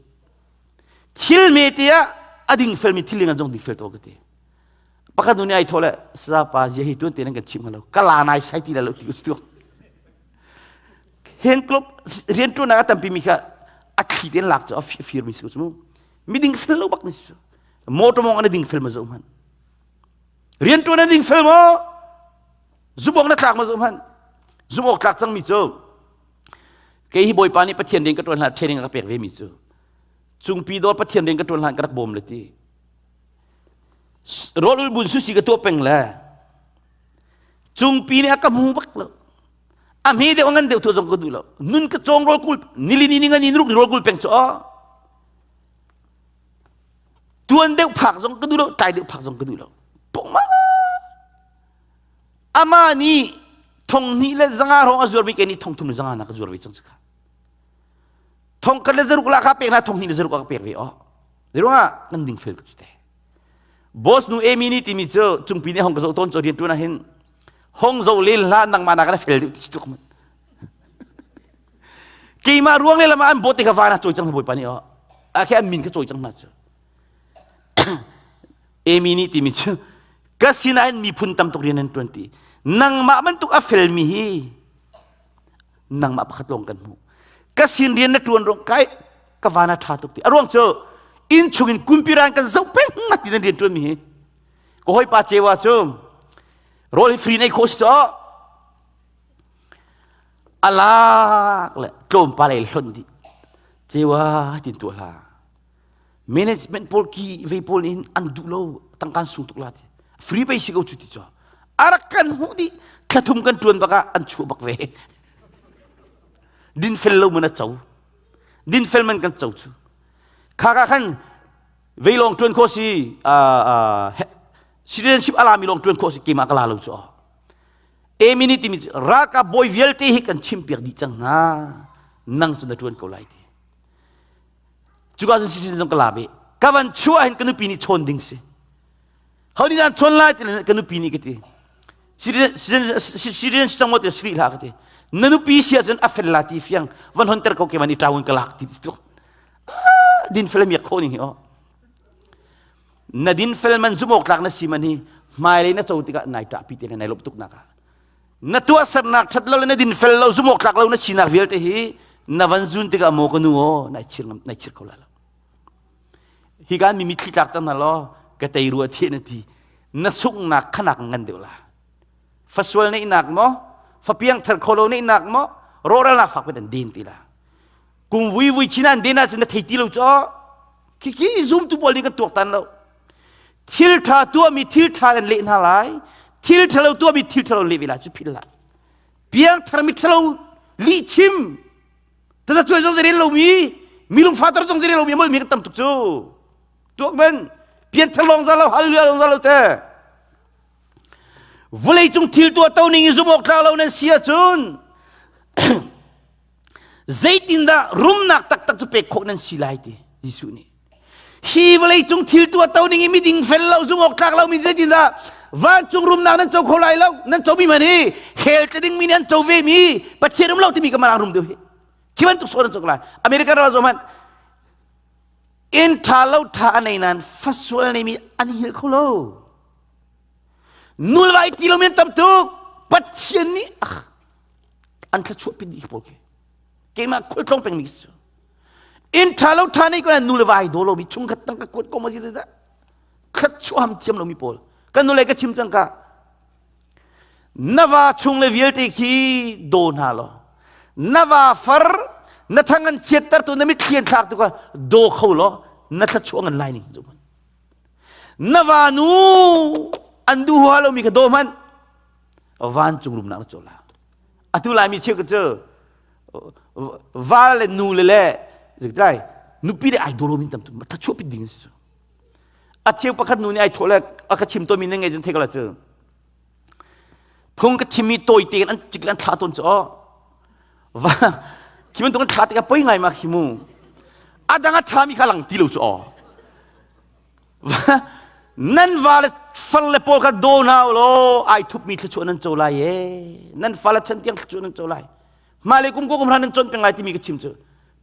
thil me te ah a ding felmi thil ngan zong ding fel to ka ti pakhat nu nih ai thaw le sa pa zia hi tuan te nan kan chim lo ka la nai sai ti la lo ti ku Hen club rianṭuannak a tampi mi kha a thli tein lak cu a firmi si ko mu. Miding fel lo bak ni si. Motor mong an ding fel ma zo hman. Rianṭuan an ding fel maw? Zumawk na tlak ma zo hman. Zumawk tlak cangmi cu kei hi Bawipa nih Pathian rian ka ṭuan hlan training a ka pek ve mi cu cungpi dawr Pathian rian ka ṭuan hlan ka rak bawm le ti. Rawl ul bun susi ka tuah peng le cungpi nih a ka hmu bak lo. A hme deuh a ngan deuh tu zong ka duh lo. Nun ka cawng rawl kul nilini ni ngani nuruk ni rawl kul peng cu aw. Tuan deuh phak zong ka duh lo, tlai deuh phak zong ka duh lo. Pungma. Ama nih thong hnih le zanga hrawng a zuarmi ke nih thong thum le zanga na ka zuar ve cang cu kha. Thong khat le zaruk la kha pek na thong hnih le zaruk a ka pek ve aw. Zeiruangah nan ding fel tuk cu te. Boss nu Amy nih timi cu cungpi nih hong ka zoh tawn cu rian ṭuan ah hin hong zo len hlah nangmah nak na fel deuh ti tuk mun keimah ruang le lama an bawt te kha van ah cawi cang bawipa nih a khi an min kha cawi cang hna cu Amy nih timi cu ka sinah hin miphun tam tuk rian an ṭuan ti nangmah bantuk a felmi hi nangmah pakhat lawng kan hmuh ka sin rian na ṭuan ruang kai ka van a ṭha tuk ti a ruang cu inn chungin kumpiran kan zoh peng ma ti nan rian ṭuan mi hi ka hawipa cewa cu rawl hi free nei khawh si caw alak le tlawmpal ei hlonh dih cewa tin tuah hla management pawl ki ve pawl nih an duh lo tangkan sung tuk la ti. Free pei si ko cu ti cu. A rak kan hmuh dih. Thlathum kan ṭuan bak ah an chuah bak ve. Dinfel lo man a co. Dinfel man kan co cu. Kha ka khan vei lawng ṭuan khawh si citizenship a lami lawng ṭuan khawh si keimah ka la lo cu. Amy nih timi cu ralkap bawi vialte hi kan chimpiak dih cang hna. Nang cu na ṭuan ko lai ti. Cuka cun citizen zong ka la ve. Ka van chuah hin ka nupi nih chawn ding si. Ho nih dah chawn lai ti ka nupi nih ka ti. Citizen si cang maw ti sri hlah ka ti. Na nupi si ahcun a fel la ti fiang van honter ko ke man i ṭawun ka lak ti tu. Din fel miak khawh ning hi o. Na din fel man zum awk tlak na si man hi hmailei na co tikah nai ṭah pi te nai lawmh tuk nak ah. Na tuahsernak ṭhat lo le na dinfel lo zumh awk tlak lo na sinak vialte hi na van zun tikah maw ka nu aw nai chir nai chir kho lai lo. Hi kan mi mitthli tlak ter hna law ka tei rua thieh na ti na sunghnak khanak ngan deuh la. Fasual neihnak maw fapiang thar kho lo neihnak maw rawhralnak fak in an den ti la. Kum vui vui chin an den ahcun na thei ti lo cu Khikhi zumtu pawl nih kan tuaktan lo. Thil ṭha tuahmi thil ṭha an leh hna lai. Thil ṭhalo tuahmi thil ṭhalo an leh ve lai cu philh hlah. Piangthar mi ṭhalo lihchim tazacuai zong zei rel lomi mi lungfater zong zei rel lomi molmi kan tam tuk cu. Tuak men pianthar lawng za lo hallelujah lawng za lo te. Vawleicung thil tuah to ning i zumh awk tlak lo nan si ahcun zeitindah rumnak taktak cu pek khawh nan si lai ti Jesuh nih hi vawleicung thil tuah to ning i miding fel lo zumh awk tlak lo mi zeitindah vancung rumnak nan co kho lai lo nan comi man hi hell tla ding mi nih an co ve mi Pathian um lo timi ka marang rum deuh hi khi bantuk sawn an co lai American ram zong hmanh inn ṭha lo ṭha a nei nain fasual nei mi an hil kho lo nulvai ti lo mi an tam tuk Pathian nih an thluachuah pin dih pawl khi keimah khualtlawng pengmi khi cu inn ṭha lo ṭha nei ko nu le vai daw lomi chungkhat tang ka kuat ko ma si dah thluachuah ham thiam lomi pawl kan nu le ka chim cang ka na va chung le vialte khi daw hna law na va far na thang an chiatter tu na mitthli an thlak tu ka daw kho law na thluachuah ngan lai ning zu na va nu an duh huha lomi kha daw hmanh vancung rumnak na caw la atu laimi cheu cu val le nu le le zeitlai nupi le ai dawlo min tam tu thlachuah pit ding si a cheu pakhat nu nih ai thawh le a ka chim tawnmi na ngei cun thei ko la cu phung ka chimmi tawi te an cik le an thlah tawn cu va khi bantuk an thlah tikah poi ngai ma khi mu a dang a ṭhami kha lang ti lo cu aw Nan va le far le pawl kha daw hna u law ai thupmi thluachuah nan co lai e. Nan fale chan tiang thluachuah nan co lai. Hmailei kum ko kum hra nan con peng lai timi ka chim cu.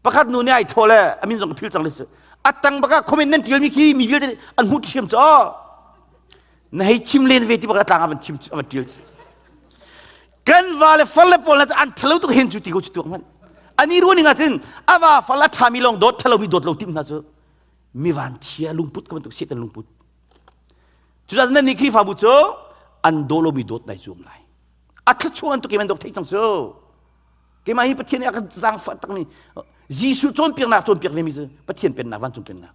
Pakhat nu nih ai thaw le a min zong ka phil cang le su. A tang baka comment nan tialmi khi mi vialte an hmuh thiam cu. Na hei chim len ve ti baka tlang a van chim a van tial cu. Kan va le far le pawl na an thalo tuk hen cu ti ko cu tuak hmanh. Ani ruaning ah cun a va fal a ṭhami lawng dawt ṭhalomi dawt lo tim hna cu. Mi vanchia lungput ka bantuk Satan lungput. Cucaah nan nih Khrihfabu cu an daw lomi dawt nai zuam lai. A thluachuah an tuk an dawk theih cang cu. Keimah hi Pathian nih a kan zaangfah takmi Jesuh cawnpiaknak cawnpiak vemi cu Pathian pennak vancung pennak.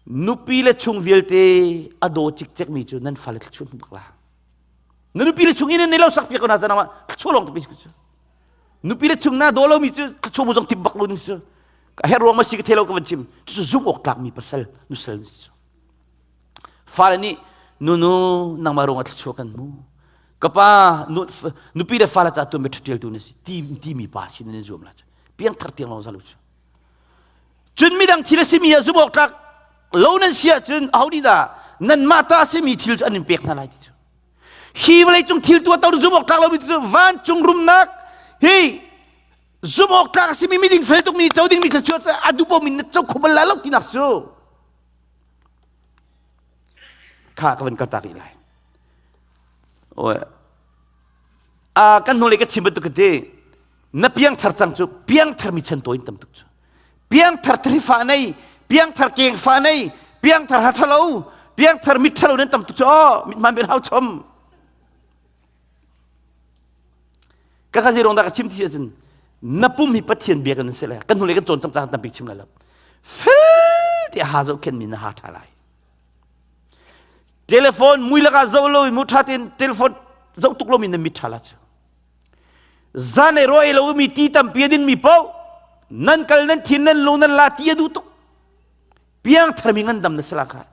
Nupi le chung vialte a daw cikcekmi cu nan fale thluachuah hmu bak la. Na nupi le chung in nan lo sak piak ko na zanah thluachuah lawng tapi cu. Nupi le chung na daw lomi cu thluachuah mu zong tip bak lo ning cu. Ka herh ruang ma si ka thei lo ka van chim. Cucu zumh awk tlakmi pasal nusal na si. Fale nih nunu nangmah ruangah thluachuah kan hmu. Ka pa nupi le fale ca tuan bia ṭhialtu na si ti timi pa sin nan zuam la cu. Piangthar tiang lawng zalu cu. Cun midang thil a simi ah zumh awk tlak lo nan si ahcun aho nih dah nanmah ta a simi thil cu an in pek hna lai ti cu. Hi vawleicung thil tuah to zumh awk tlak lomi cu vancung rumnak hi zumh awk tlak a simi miding fel tukmi co dingmi thluachuah cu a duh pomi na co kho bal lai lo tinak cu kha ka van kaltak rih lai. Oi. A kan hnulei ka chim bantuk ka ti na piangthar cang cu piangthar mi chan tawi in tam tuk cu piangthar thrifa nei piangthar keng fa nei piangthar ha thalo piangthar mit thalo nan tam tuk cu aw mit man ben hau chom ka kha zirong dah ka chim ti ahcun na pum hi pathian bia kan si le kan hnulei kan cawn cang cang tampi chim lai lo fel ti ha zoh khen mi na ha tha lai. Telephone mui laka zoh lo mu tha tein telephone zoh tuk lomi na mit tha la cu. Zan ei ro ei lo mi ti tampi a din mi paoh nan kal nan thin nan lung nan la ti a duh tuk. Piang tharmi ngan dam na si la kha.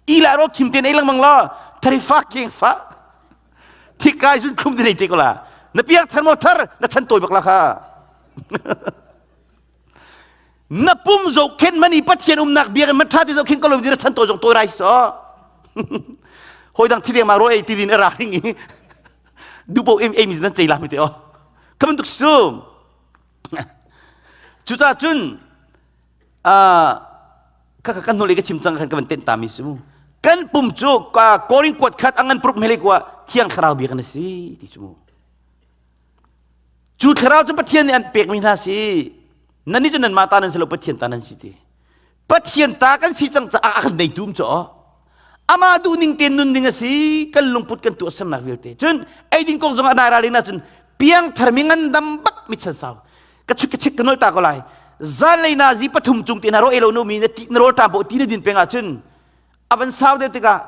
I la ro khim ten ei lengmang la thari fa keng fa. Thikai zun khum din ei te ko la. Na piang thar mo thar na chan tawi bak la kha. Na pum zohkhenh man i Pathian umnak biakinn man ṭha te zohkhenh ko lo na chan tawi zong tawi rai so. Hawi dang thideng ma ro ei ti din a ra ring i dupo em em nan cei la mi te o. Ka bantuk sum. Cucaah cun ka kan hnulei ka chim cang khan ka van tenh ta mi si mu. Kan pum cu Korin kuat khat angan pruk mele kwa thiang thlarau biakinn a si ti cu mu. Cu thlarau cu Pathian nih an pekmi hna si. Nannih cu nanmah ta nan si lo Pathian ta nan si ti. Pathian ta kan si cang caah a kan neitu um cu Amah duhning tein nun ding a si kan lungput kan tuahsernak vialte. Cun eidin kong zong a nai ralrin ahcun piangthar mi ngandam bak mi chan sau. Ka chuk ka chik ka nol ta ko lai. Zanlei nazi pathum cung te na ro elo no mi na ti na rawl ṭam bo ti na din peng ahcun a van sau deuh tikah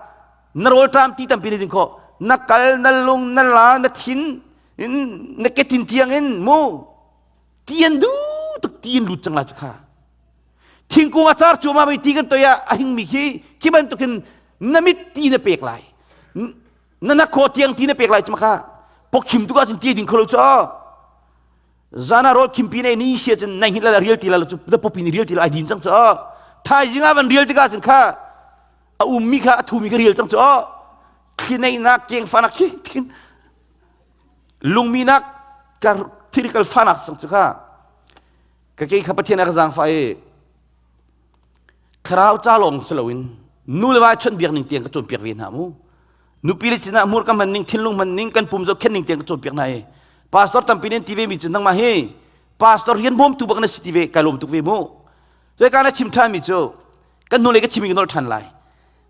na rawlṭam ti tampi na ding khawh na kal na lung na la na thin na ketin tiang in mu ti an du tuk ti in lut cang la cu kha thingkung a car cuahmah mi ti kan toi ah a hingmi khi khi bantukin na mit ti na pek lai na na khaw tiang ti na pek lai cu kha pokhim tuk ahcun ti ding kho lo cu zan ah rawl khimpi nei ni sia cun nai hngilh la rial ti la cu na pupi ni rial ti la ai din cang cu thaizing ah van rial tikah cun kha a ummi kha a thumi kha rial cang cu thli neihnak keng fanak khi thin lungminak ka thirikal fanak sang cu kha ka ke kha pathian a ka zaangfah i thlarau ca lawng si loin nu le va chawnhbiak ning tiang ka cawnpiak ve hna mu nupi le sinah hmurka hman ning thinlung hman ning kan pum zohkhenh ning tiang ka cawnpiak hna i pastor tampi nih an ti ve mi cu nangmah hi pastor rian bawmtu bak na si ti ve kai lawm tuk ve mu cui ka na chim ṭhan mi cu kan hnulei ka chim ka nolh ṭhan lai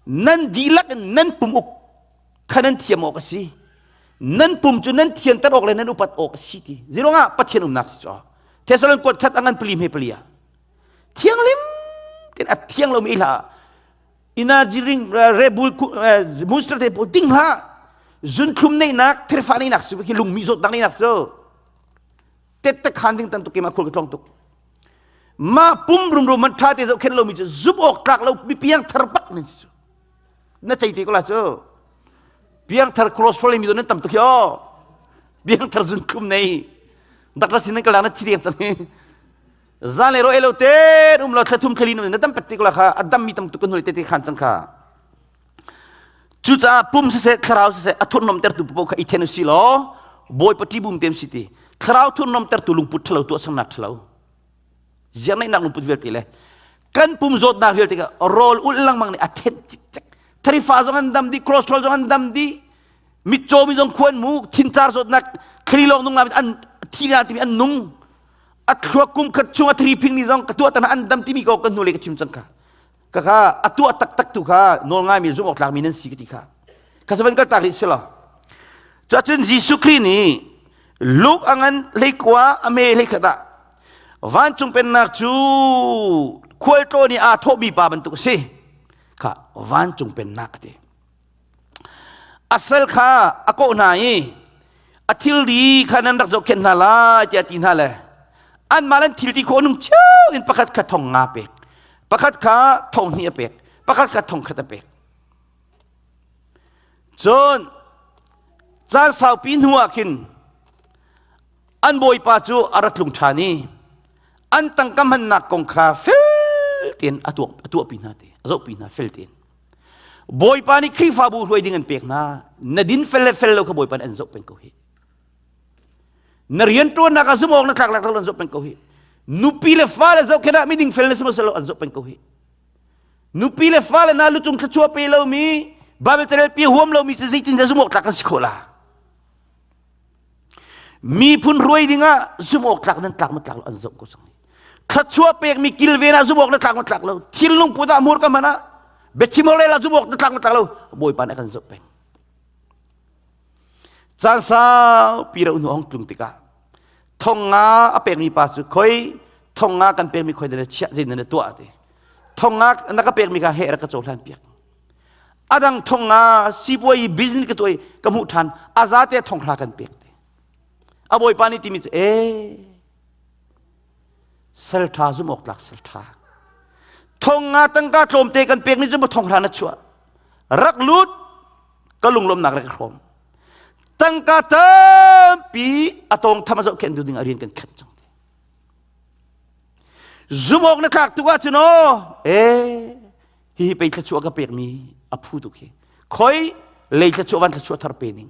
nan dihlak in nan pum uk kha nan thiam awk a si nan pum cu nan thianter awk le nan upat awk a si ti ziruangah Pathian umnak si cu Thessalon kuat khat angan pali hme pali ah thianglim tin a thiang lomi hla energy drink Red Bull Monster te pawl ding hlah zunthlum neihnak thirfa neihnak su khi lungmi zawtnak neihnak su tette khan ding tan tuk ke ma khul ka tlong tuk ma pum rumrum man tha te zoh khen lomi cu zum awk tlak lo mi piang thar bak nan si na cei te ko la cu piang thar cholesterol mi nan tam tuk hi o piang thar zunthlum nei dakla sin nan kala na thi deng cang hi Zan le ro elo te um lo thlathum thlali na dam pat tik la kha a dam mi tam tuk kan hoi te te khan cang kha cucaah pum siseh thlarau siseh a thurnom tertu paoh kha i then usi law bawipa ṭibum tem si ti thlarau thurnom tertu lungput ṭhalo tuah sangnak ṭhalo ziarneihnak lungput vialte le kan pum zawtnak vialte kha rawl ulh lengmang nih a thenh cikcek tharifa zong an dam dih cholesterol zong an dam dih mitcaw mi zong khuan mu thincar zawtnak thli lawng nung an thi na timi an nung a thluak kum khat chung a thri phing ni zong ka tuah tan an dam timi ko kan hnu le ka chim cang kha ka kha a tuah taktak tu kha nawl ngai mi zumh awk tlak mi nan si ka ti kha kha savan kal tak rih si lo cun Jesuh Khrih nih Luke angan hleikua a me hleikhat ah vancung pennak cu khualtlawn i aa thawhmi pa bantuk a si kha vancung pennak a ti A sal kha a kawh hna i a thilri kha nan rak zohkhenh hna lai tiah a ti hna le anmah nan thil ti khawh nung cio in pakhat kha thong nga pek pakhat kha thong hnih a pek pakhat kha thong khat a pek cun caan saupi hnu ah khin an bawipa cu a ra tlung ṭhan i an tangka hmannak kong kha fel tein a tuah a tuahpi hna te a zohpi hna fel tein Bawipa nih Khrihfabu hruai ding an pek hna. Na din fel le fel lo kha Bawipa nih an zoh peng ko hi. Na rianṭuannak ah zumh awk na tlak lak lo an zoh peng ko hi. Nupi le fale zohkhenh ah miding fel na si maw lo an zoh peng ko hi. Nupi le fale na lucung thluachuah pe lomi Bible carel pi huam lomi cu zeitin dah zumh awk tlak kan si khawh la? Miphun hruai dingah zumh awk tlak nan tlak ma tlak lo an zoh ko cang. Thluachuah pekmi kilven ah zumh awk na tlak ma tlak lo. Thinlung put ah hmurka hman ah biachim awk rel ah zumh awk na tlak ma tlak lo. Bawipa nih a kan zoh peng. Caan saupi ro hnu hong tlung tikah thong nga a pekmi pa cu khoi thong nga kan pekmi khoi na chiah zei na tuah ti. Thong nga na ka pekmi kha he rak ka cohlan piak. Adang thong nga sipuai business ka tuai ka hmuh ṭhan a te thong hra kan pek te. A bawipa nih timi cu ee sal ṭha zum awk tlak sal ṭha. Thong nga tangka tlawmte kan pek ni cu thong hra na chuah. Rak lut ka lunglawmnak rak hrawm. Tangka tampi a tawng tham a zohkhenh tu ding a rian kan khat cang. Zumawk na tlak tuk ahcun aw ee hihi pei thluachuah ka pekmi a phu tuk hi khoi lei thluachuah van thluachuah thar pe ning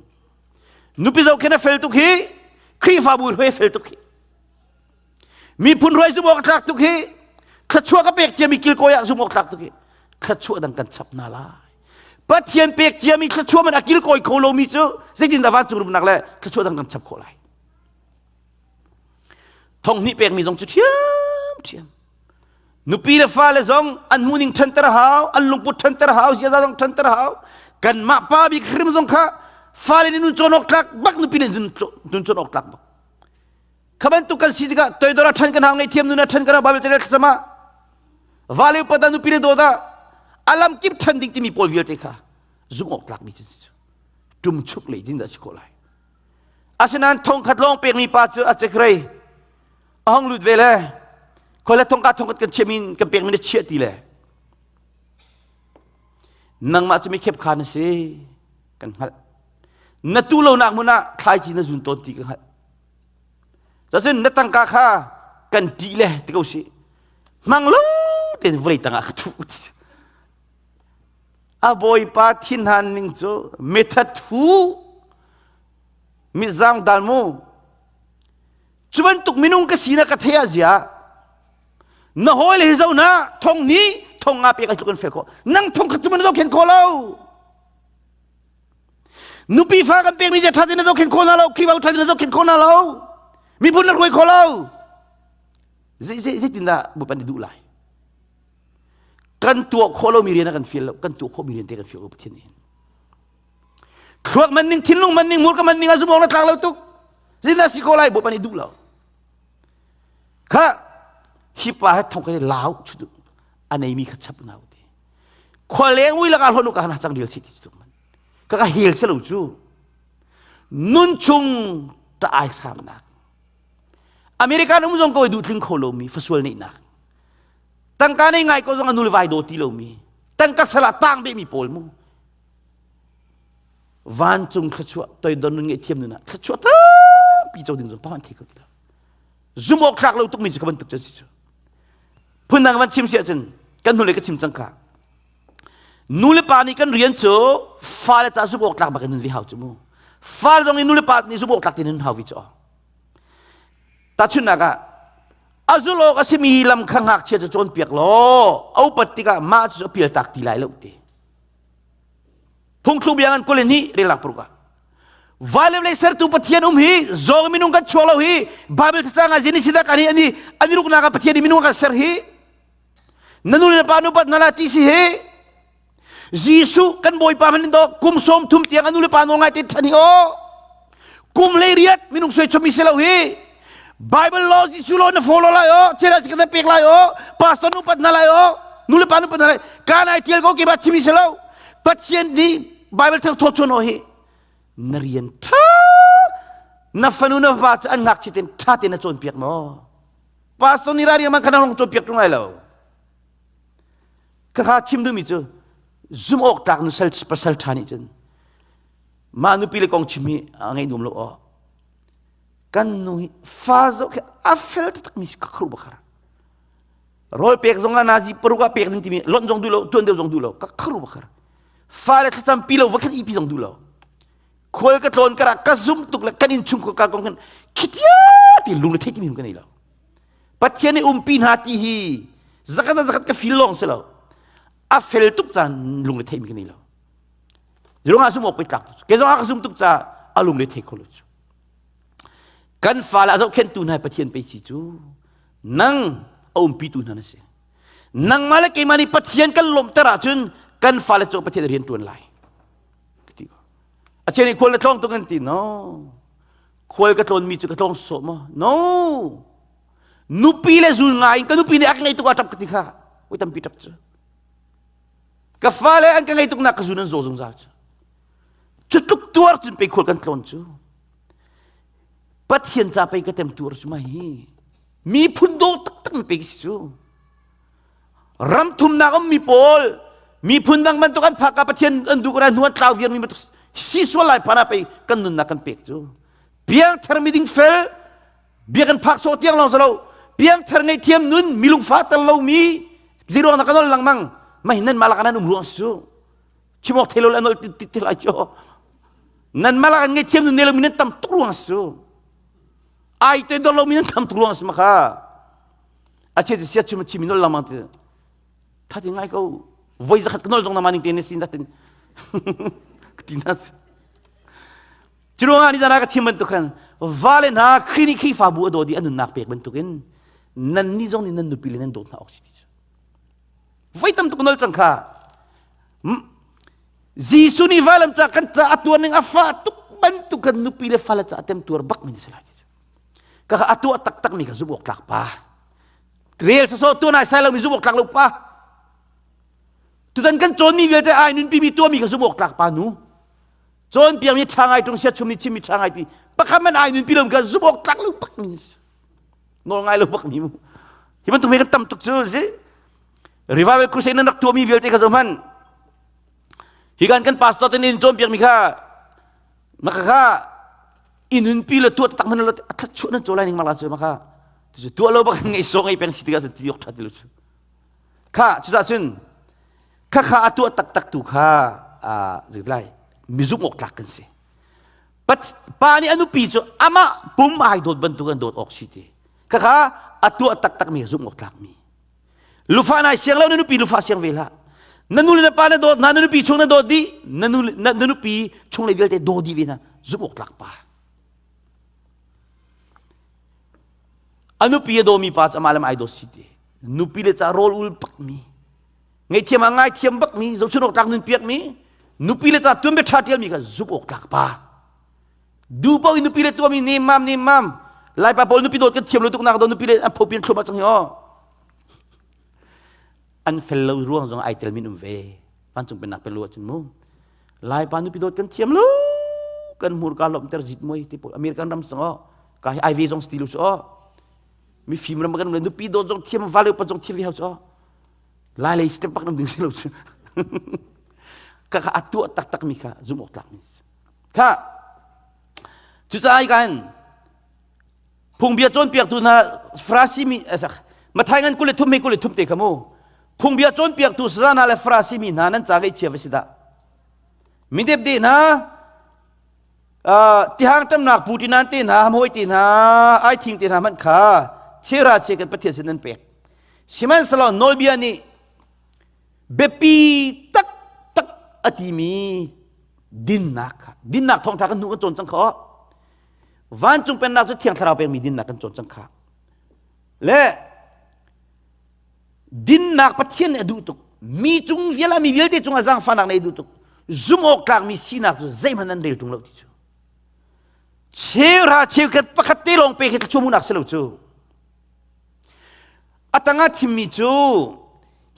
nupi zohkhenh a fel tuk hi Khrihfabu hruai fel tuk hi miphun hruai zumawk a tlak tuk hi thluachuah ka pek ciami kilkawi ah zumawk tlak tuk hi thluachuah dang kan chap hna lai Pathian pek ciami thluachuah man a kilkawi kho lomi cu zeitindah vancung rumnak le thluachuah dang kan chap khawh lai Thong hnih pekmi zong cu ṭhiamṭhiam. Nupi le fale zong an hmuhning ṭhanter a hau, an lungput ṭhanter a hau, ziaza zong ṭhanter a hau. Kanmah pa bik hrim zong kha fale nih nun cawn awk tlak bak nupi nih nun cawn awk tlak bak. Kha bantuk kan si tikah toidor a ṭhan kan hau, ngaihthiam nun a ṭhan kan hau, Bible carel thlacam ah vale upat ah nupi le dawt ah a lam kip ṭhan ding timi pawl vialte kha zumh awk tlakmi cu si cu. Ṭumchuk lei din dah si khawh lai. Asinain thongkhat lawng pekmi pa cu a cekrei a hong lut ve le khoi le thongka thongkhat kan chiahmi kan pekmi na chiah ti le nangmah cu mi khepkha na si kan hngalh na tu lonak hmun ah thlaici na zun tawn ti ka hngalh cacun na tangka kha kan ṭih le ti ko si hmang lo tein vawlei tangah ka thuh A bawipa thinhan ning cu mithathu mizang dal mu cu bantuk minung ka si na ka thei ah zia na hawi le hi zo na thong ni thong nga pek ai tluk an fel ko nang thong khat cu man zo khen kho lo nupi fa kan pek mi je tha na zo khen kho na lo khrifa tha na zo khen kho na lo miphun na hruai kho lo zei zei zeitin dah bupan duh lai Kan tuah khawh lomi rian a kan fial lo, kan tuah khawhmi rian te kan fial ko Pathian nih. Thluak man ning, thinlung man ning, murka man ning a zumawk na tlak lo tuk. Zeidah si ko lai Bawipa nih duh lo. Kha hi pa he thong kai lau chu a neimi kha chap na ti. Khua leng ui laka hlonu ka hana chang dil si ti tuk man. Ka ka hel se lo cu. Nun chung ta ai hramnak. American um zong ko duh tling kho lomi fasual neihnak. Tangka nei ngai ko zong a nul vai daw ti lomi tangka sal ah tang bemi pawl mu vancung thluachuah toidon nun ngeih thiam nun ah thluachuah tampi co ding zong pahan thei ko ti lo zum awk thlak lo tukmi cu ka bantuk cu si cu phundang van chim si ahcun kan hnulei ka chim cang kha nu le pa nih kan rian cu fale ca zum awk tlak bak in nun vi hau cu mu fale zong nih nu le pa nih zum awk tlak tin nun hau vi cu Tahchunhnak ah, a zulh awk a simi lam kha ngakchia cu cawnpiak law a upat tikah mah cu a pialtak ti lai lo ti. Phungthluk bia ngan 22 relak paruk ah. Vailam lei sertu Pathian um hi zawng minung kan chuak lo hi Bible cacang ah zini sidak ani ani ani ruknak ah Pathian minung kan ser hi na nu le pa nu pat na la ti si hi Jesuh kan Bawipa hmanh do kum 30 tiang a nu le pa nawl ngai te ṭhan hi aw kum hlei riat minung soi chomi si lo hi Bible law Jesuh law na follow lai aw chela chi ka pek lai aw pastor nu pat na lai aw nu le pa nu pat na lai kan ai tial ko ke ba chimi si lo Pathian nih Bible thang thaw chon aw hi na rian ṭha na fanu na va cu an ngakchia ten ṭha te na cawnpiak maw pastor nih ra riang man khan hong cawnpiak ṭung lai lo Khakha chim duhmi cu zumh awk tlak nu sal pasal ṭha nih cun mah nupi le kong chim hi a ngaih nuam lo aw. Kan nu hi fa zoh khi a fel taktak mi ka khru bakhar. Rawl pek zong ah nazi paruk ah pek ding timi lonh zong duh lo tuan deuh zong duh lo ka khru bakhar. Fa le thlacam pi lo va khan ipi zong duh lo. Khual ka tlawn kara ka zum tuk le kan innchung ka kong khan khitia ti lung le thei timi ka nei lo. Pathian nih umpi hna ti hi zakat a zakat ka feel lawng si lo. A fel tuk caan lung le theimi ka nei lo. Zurung ah zum awk pei tlak ke zong ah ka zum tuk ca a lung le thei kho lo cu. Kan fale a zohkhenhtu hna Pathian pei si cu nang a umpitu hna na si. Nangmah le keimah nih Pathian kan lawmhter ahcun kan fale cu Pathian rian ṭuan lai. A chen i khual na tlawng tuk an ti no. Khual ka tlawnmi cu ka tlawng sawh maw? No. Nupi le zul ngai in ka nupi nih a ka ngei tuk ah ṭap ka ti kha. Oi tampi ṭap cu. Ka fale an ka ngei tuk nak ka zun an zaw zungzal cu. Cu tluk tuar cun pei khual kan tlawn cu. Pathian ca pei ka tem tuar cu ma hi. Miphun daw taktak mi pei si cu. Ram thumnak um mi pawl miphun dang bantuk an phak ah Pathian an duh ko hnu an tlau viar mi bantuk si sual lai phan ah pei kan nunnak kan pek cu. Piangthar mi ding fel bia kan phak sawh tiang lawng si lo piangthar ngaihthiam nun mi lungfah tel lomi zeiruang dah ka nol lengmang mah hi nan mah lakah nan um ruang si cu chim awk thei lo le nol ti ti lai cu nan mah lakah ngaihthiam nun nei lomi nan tam tuk ruang si cu ai te dor lomi nan tam tuk ruang si ma kha a chia sia chim chim nol lengmang ti tha ti ngai ko voi zakhat ka nol zong na ma ning te ne sin datin ti na Curuangah ni zan ka chim bantuk khan vale hna Khrih nih Khrihfabu a dawt i a nunnak pek bantukin nan nih zong nih nan nupi le nan dawt hna awk si ti cu. Voi tam tuk nol cang kha. Jesuh nih vailam ca kan ca a tuar ning a fah tuk bantuk kan nupi le fale ca a tem tuar bak min si lai ti cu. Ka a tuah taktak mi kha zumh awk tlak pa. Rel sawsawh tuan ai sai lo mi zumh awk tlak lo pa. Tutan kan cawn mi vialte ai nunpi mi tuah mi kha zumh awk tlak pa nu. Cawnpiakmi ṭha ngai ṭung siachum nih chimmi ṭha ngai ti pakhat man ai nunpi lo ka zumh awk tlak lo bak mi nawl ngai lo bak mi mu. Hi bantuk mi kan tam tuk cu si. Revival crusade nan rak tuahmi vialte kha zohhmanh. Hi kan kan pastor te nih cawnpiak mi kha maka kha i nunpi le tuah tak man lo a thlat nan caw lai ning mala cu maka tuah lo bak ngei so ngei peng si tikah ti ok ṭha ti lo cu. Kha cucah cun khakha a tuah taktak tu kha zeitlai mizumh awk tlak kan si. Pa nih a nupi cu amah pum ai dawt bantuk an dawt awk si ti. Khakha a tuah taktak mi zumh awk tlak mi. Lufa nai siang lo na nupi lufa siang ve hlah. Na nu le na pa na dawt hna na nupi chung na dawt dih na nu na nupi chung le vialte daw dih ve hna zumh awk tlak pa. A nupi a dawmi pa cu amah le amah ai dawt si ti. Nupi le ca rawl ul bakmi, ngaihthiam ah ngaithiam bakmi, zohchun awk tlak nun piakmi, nupi le ca tuanbia ṭha ṭialmi kha zumh awk tlak pa. Du paoh in nupi le tuahmi nemmam nemmam Laipa pawl nupi dawt kan thiam lo tuk nak do nupi le an phopi an thlum ah cang hi aw. An fel lo ruang zong ai tel min um ve. Vancung pennak pen lu ahcun mu. Laipa nupi dawt kan thiam lo kan hmurka lawmhter zit muai ti pawl American ram sang aw ka hi IV zong sti lu su aw mifim ram kan nupi dawt zong thiam vale upat zong thiam ve hau cu lai lei step bak nam ding si lo cu ka kha a tuah taktak mi kha zum awk tlak mi kha cucaah kan phungbia cawnpiaktu hna Farasi mi Mathai ngan 23 hei 23 te kha mu phungbia cawnpiaktu saza hna le Farasi mi hna nan ca ngaihchia va si dah mi depde hna tihang ṭamnak puṭinan te hna hamhawi te hna aithing te hna hmanh kha chera che kan Pathian sin nan pek sihmanhsehlaw nawlbia nih biapi taktak a timi dinnak kha dinnak thawngṭha kan hnu kan cawn cang kha vancung pennak cu thiang thlarau pekmi dinnak kan cawn cang kha le Dinnak Pathian nih a duh tuk. Mi cung vial mi vialte cungah zaangfahnak nih a duh tuk. Zumh awk tlakmi sinak cu zeihmanh an rel ṭung lo ti cu. Cheuhra cheukhat pakhat te lawng pe khi thluachuah hmuhnak si lo cu. A tangah chimmi cu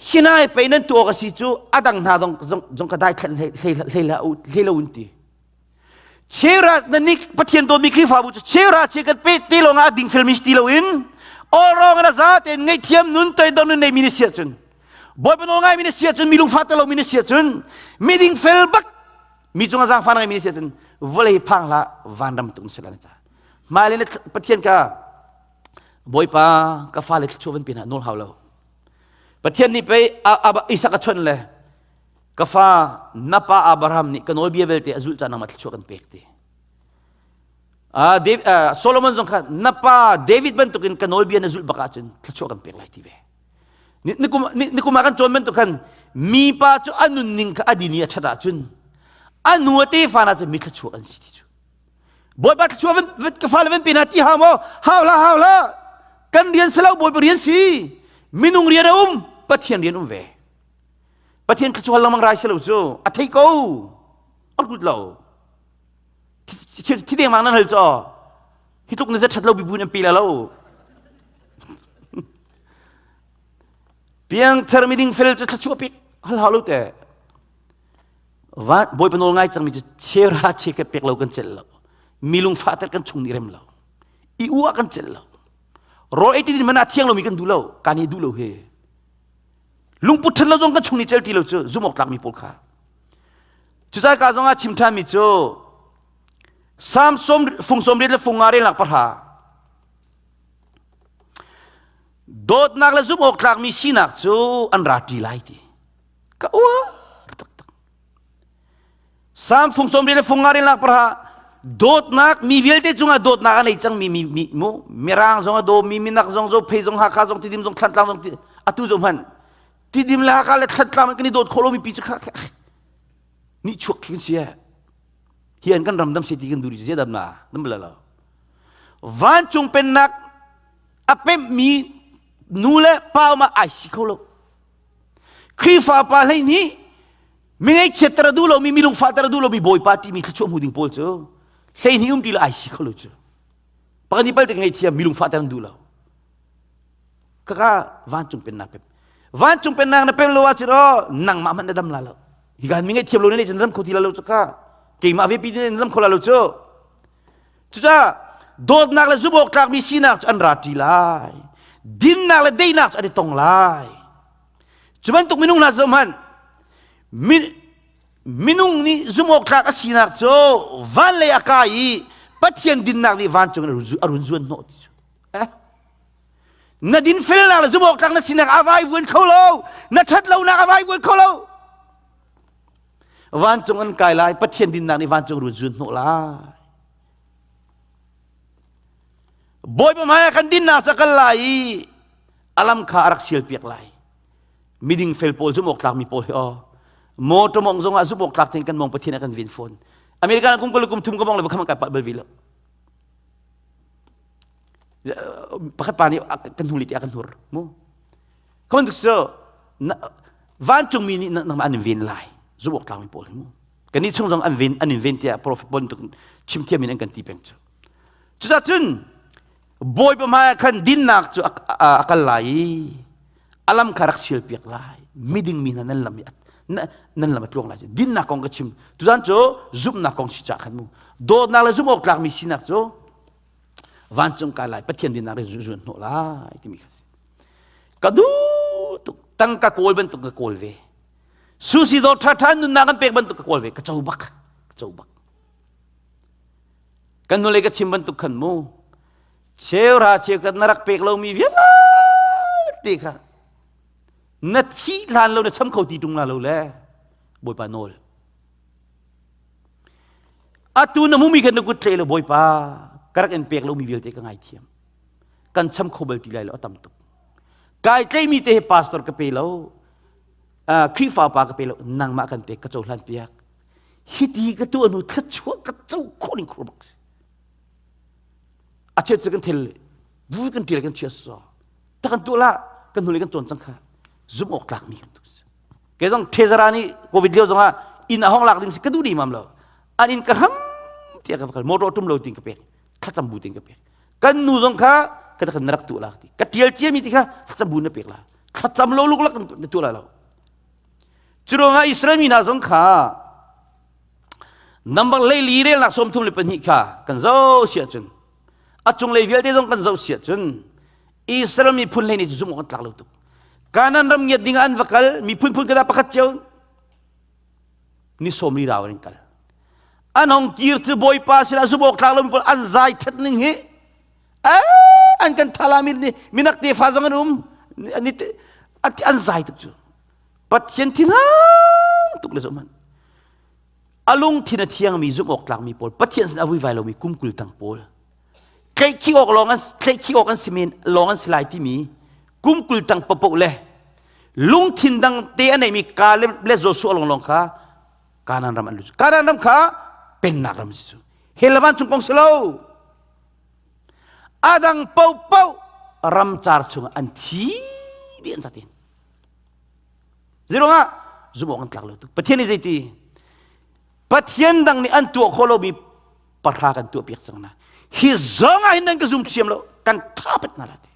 hinai pei nan tuah awk a si cu a dang hna zong zong ka daithlan hlei lo in ti. Cheuhra na nih Pathian dawtmi Khrihfabu cu cheuhra che kan pe te lawng ah ding felmi si ti loin awrong na za tein ngaihthiam nun toidor nun neimi na si ahcun Bawipa nawl ngaimi na si ahcun mi lungfah te lomi na si ahcun miding fel bak mi cungah zaangfah na ngeimi na si ahcun vawlei phang hlah vanram tuk na si lai na ca hmailei na Pathian ka Bawipa ka fale thluachuah van pe hna nawl hau lo Pathian nih pei Isak a chawnh le Ka fa, na pa Abraham nih ka nawlbia vialte a zulh caan nangmah thluachuah kan pek ti. Uh, David, uh, Solomon zong kha na pa David bantukin ka nawlbia na zulh bak ahcun thluachuah kan pek lai ti ve. Nikum, nikum ah kan cawn bantuk khan mi pa cu a nunning kha a dini a ṭhat ahcun a nu a tefa na cu mi thluachuah an si ti cu. Bawipa thluachuah van, ka fale van pe hna ti hau maw? Hau hlah, hau hlah. Kan rian si lo, Bawipa rian si. Minung rian a um, Pathian rian um ve. Pathian thluachuah lengmang rai si lo cu a thei ko a rut lo thi dengmang nan hal caw hi tluk na zat ṭhat lo bibu nan pe la lo piangthar miding fel cu thluachuah pek hal hau lo te. Bawipa nawl ngai cangmi cu chera che ka pek lo kan celh lo. Mi lungfahter kan chung nih rem lo. I uah kan celh lo. Rawl ei ti din hmanh ah thiang lomi kan duh lo. Kan i duh lo he. Lungput ṭhat lo zong kan chung nih cel ti lo cu zumh awk tlakmi pawl kha. Cucaah ka zong ah chim ṭhanmi cu Psalm sawm fung sawm riat le fung nga relnak pahra dawtnak le zumh awk tlakmi sinak cu an ra ṭi lai ti ka uar taktak Psalm fung sawm riat le fung nga relnak pahra dawtnak mi vialte cungah dawtnak a nei cangmi mi mi mu mirang zong a daw mi minak zong zo phei zong hakha zong tidim zong thlantlang zong atu zong hman tidim le hakha le thlantlang kan i dawt khawh lomi pi cu kha nih chuak khi kan si hi an kan ram dam se ti kan duh ri dam na dam la lo vancung pennak a pemmi nu le pa ma ai si kho lo Khrihfa pa hlei nih mi ngaihchiat ter a duh lomi mi lungfah ter a duh lomi bawipa timi thluachuah hmu ding pawl cu hlei hnih um ti lo ai si kho lo cu pakhat ni pal te ngaihthiam mi lungfah ter an duh lo kaka vancung pennak pem vancung pennak na pem lo ahcun aw nangmah hmanh na dam la lo hikan mi ngaihthiam lo ne cun dam kho ti la lo cu ka keimah ve pi ne dam kho la lo cu cucaah dawtnak le zumh awk tlakmi sinak cu an ra ṭi lai dinnak le daihnak cu an i tong lai cu bantuk minung hna zoh hmanh minung nih zumh awk tlak a sinak cu van lei a kai i Pathian dinnak nih vancung in a run zuan hnawh ti cu eh na dinfelnak le zumhawktlak na sinak a vaivuan kho lo na ṭhatlonak a vaivuan kho lo vancung an kai lai pathian dinnak nih vancung run zun hnawh lai bawipa hmai ah kan dinnak ca kal lai i alam kha a rak sial piak lai miding fel pawl zumh awk tlakmi pawl hi aw motor mong zong ah zumh awk tlak tein kan mong pathian a kan vin fawn american kum kul kum thum ka mong le kham kai pat bal vi lo Pakhat pa nih kan hnuli tiah kan hnur mu. Kaman tuk so vancungmi nih nangmah an in ven lai zumh awk tlakmi pawl hi mu. Kannih chung zong an ven an in ven tiah prophet pawl tuk chim thiam in an kan ti peng cu. Cucaah cun Bawipa hmai ah khan dinnak cu a kal lai i a lam kha rak sial piak lai. Miding mi hna nan lam i nan lam a tluang lai. Dinnak kong ka chim. Tuzan cu zumhnak kong si cah khan mu. Dawtnak le zumh awk tlakmi sinak cu vancung kai lai Pathian dinnak in zuan hnawh lai timi kha si. Ka duh tuk tangka kawl bantuk ka kawl ve. Susi dawr ṭha ṭha nunnak an pek bantuk ka kawl ve. Ka co bak. Ka co bak. Kan nule ka chim bantuk khan mu. Cheuhra cheukhat na rak pek lomi vialte kha na thih hlan lo na cham kho ti ṭung la lo le Bawipa nawl. Atu na hmumi kha na kut tleh lo Bawipa ka rak in pek lomi vialte ka ngaithiam. Kan cham kho bal ti lai lo a tam tuk. Kai tleimi te he pastor ka pe lo, Khrihfa pa ka pe lo, nangmah kan pek ka cohlan piak. Hiti ka tuah hnu thluachuah ka co khawh ning khur bak si. A chiat cu kan thil bu kan tial kan chia so. Ta kan tuah la kan hnulei kan cawn cang kha zumh awk tlakmi kan tu si. Kei zong Thezara nih Covid lio zongah inn a hong lak ding si ka duh dih mam lo. An inn ka hram tiah ka va kal motor tum lo ting ka pek thlacam bu ting ka pek. Kan nu zong kha ka ta kan rak tuah la ti. Ka tial cia mi ti kha thlacam bu na pek la. Thlacam lo luk lak na tuah la lo. Cu ruangah Israel mi hna zong kha number 14 relnak 32 kha kan zoh si ahcun a cunglei vialte zong kan zoh si ahcun Israel miphun hlei nih zumh awk an tlak lo tuk. Kanan ram ngiat ding ah an va kal miphun phun kada pakhat cio ni sawm li rau an kal. An hong kir cu Bawipa sinah zumh awk tlak lomi pawl an zai ṭhat ning hi an kan thala mi minak tefa zong an um an zai tuk cu. Pathian thinhang tuk le zoh hmanh. A lungthin a thiangmi zumh awk tlakmi pawl Pathian sin a vuivai lomi kum 20 tang pawl tlaihkhih awk lawng an tlaihkhih awk an si men lawng an si lai timi kum 20 tang papoh le lungthin dang te a neimi Kaleb le Joshua lawng lawng kha Kanaan ram an lut. Kanaan ram kha pennak ram si cu. Hell le vancung kong si lo. Adang paohpaoh ramcar chungah an thi dih an zatin. Zeiruangah zumh awk an tlak lo tuk. Pathian nih zeiti? Pathian dang nih an tuah khawh lomi pahra kan tuah piak cang hna. Hi zong ah hin nan ka zum thiam lo, kan tha pet hna la ti.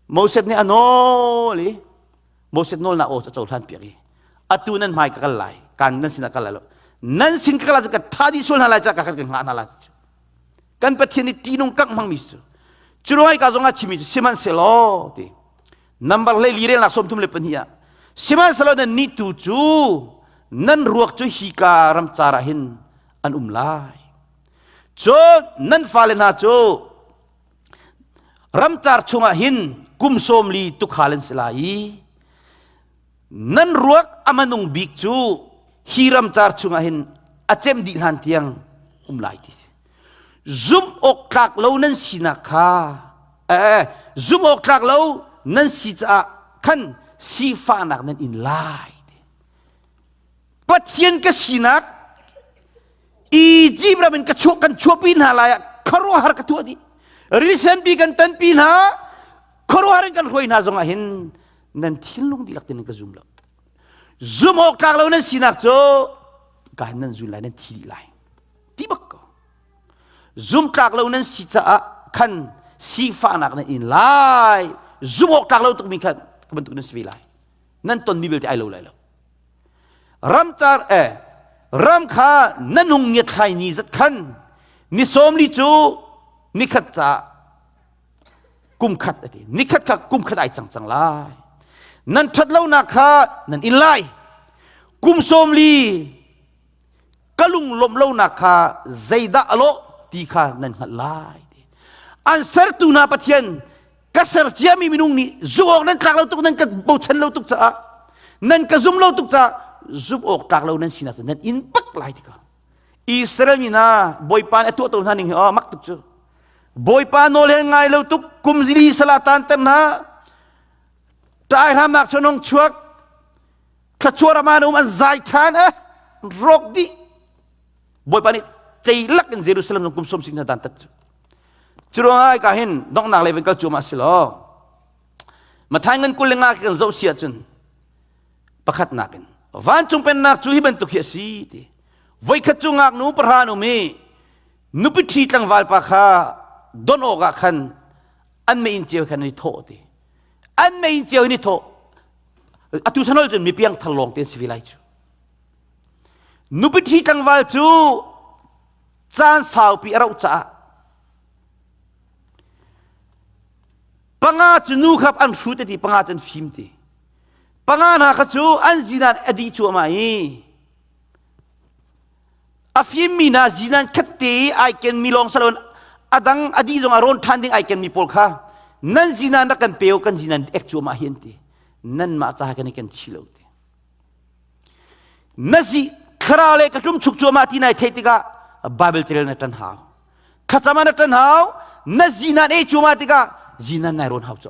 Moses nih a nawl i Moses nawlnak aw cu a cohlan piak i. Atu nan hmai ka kal lai. Kan nan sinah kal lai lo. Nan sin ka kal ahcun ka tha dih sual hna lai caah ka kan hngah hna lai. Kan Pathian nih ṭihnung kangh hmangmi cu. Cu ruangah ka zongah chimmi cu sihmanhsehlaw ti. Nambar hlei li relnak 32 ah sihmanhsehlaw nan nih tu cu nan ruak cu hika ramcar ah hin an um lai. Cun nan fale hna cu ramcar chungah hin kum sawm li tukhal an si lai i nan ruak a manung bik cu hi ramcar chungah hin a cem dih hlan tiang um lai ti si. Zumh awk tlak lo nan sinak kha eh, zumh awk tlak lo nan si caah khan sifahnak nan in lai. Pathian ka sinak Egypt ram in ka chuah kan chuahpi hna lai ah khuaruahhar ka tuah dih. Risenpi kan tanpi hna khuaruahhar in kan hruai hna zongah hin nan thinlung dihlak tin nan ka zum lo. Zum awk tlak lo nan sinak cu ka hin nan zul lai nan thi dih lai. Ti bak ko. Zum tlak lo nan si caah khan sifahnak nan in lai. Zum awk tlak lo tukmi khan ka bantuk nan si ve lai. Nan tonmi belte ai lo lai lo. Ramcar eh ram kha nan hung ngiatthlai ni zat khan ni sawm li cu nikhat ca kum khat a ti nikhat kha kum khat ai cang cang lai nan ṭhat lonak kha nan in lai kum 40 ka lung lawmh lonak kha zeidah a lawh ti kha nan hngalh lai an sertu hna Pathian ka ser ciami minung nih zumh awk nan tlak lo tuk nan ka bochan lo tuk caah nan ka zum lo tuk caah zumh awk tlak lo nan sinak cu nan in bak lai ti ka Israel mi hna Bawipa nih a tuah to hna ning hi oh mak tuk cu Bawipa nawl he ngai lo tuk kum zili sala tan ter hna ṭai hramnak chonong chuak thluachuah ram um an zai ṭhan eh rawk dih Bawipa nih ceilak in Jerusalem zong kum som sing hna dan tat cu cu ruangah ka hin donghnak lei van kal cuahmah si law Mathai ngan 25 kan zoh si ahcun pakhatnak in vancung pennak cu hi bantuk hi a si ti voikhat cu ngaknu pahra an um i nupi ṭhi tlangval pa kha don awkah khan an mei inn cio khan an i thawh ti an mei inn cio in i thawh atu sanol cun mi piangthar lawng te an si ve lai cu Nupi ṭhi tlangval cu caan saupi a rauh caah panga cu nu kha an hrut ti panga cu an fim ti panga hna kha cu an zinan a dih cuahmah i a fimmi hna zinan khatte i ai kenmi lawng salon a dang a dih zong a rawn ṭhan ding ai kenmi pawl kha nan zinan rak kan pe kan zinan ek cuahmah hi an ti nanmah caah kan i kan chi lo ti Na zi thlarau le ka tlum chuk cuahmah ti nai theih tikah Bible carel na ṭan hau. Thlacam ah na ṭan hau. Na zinan ei cuahmah tikah zinan nai rawn hau cu.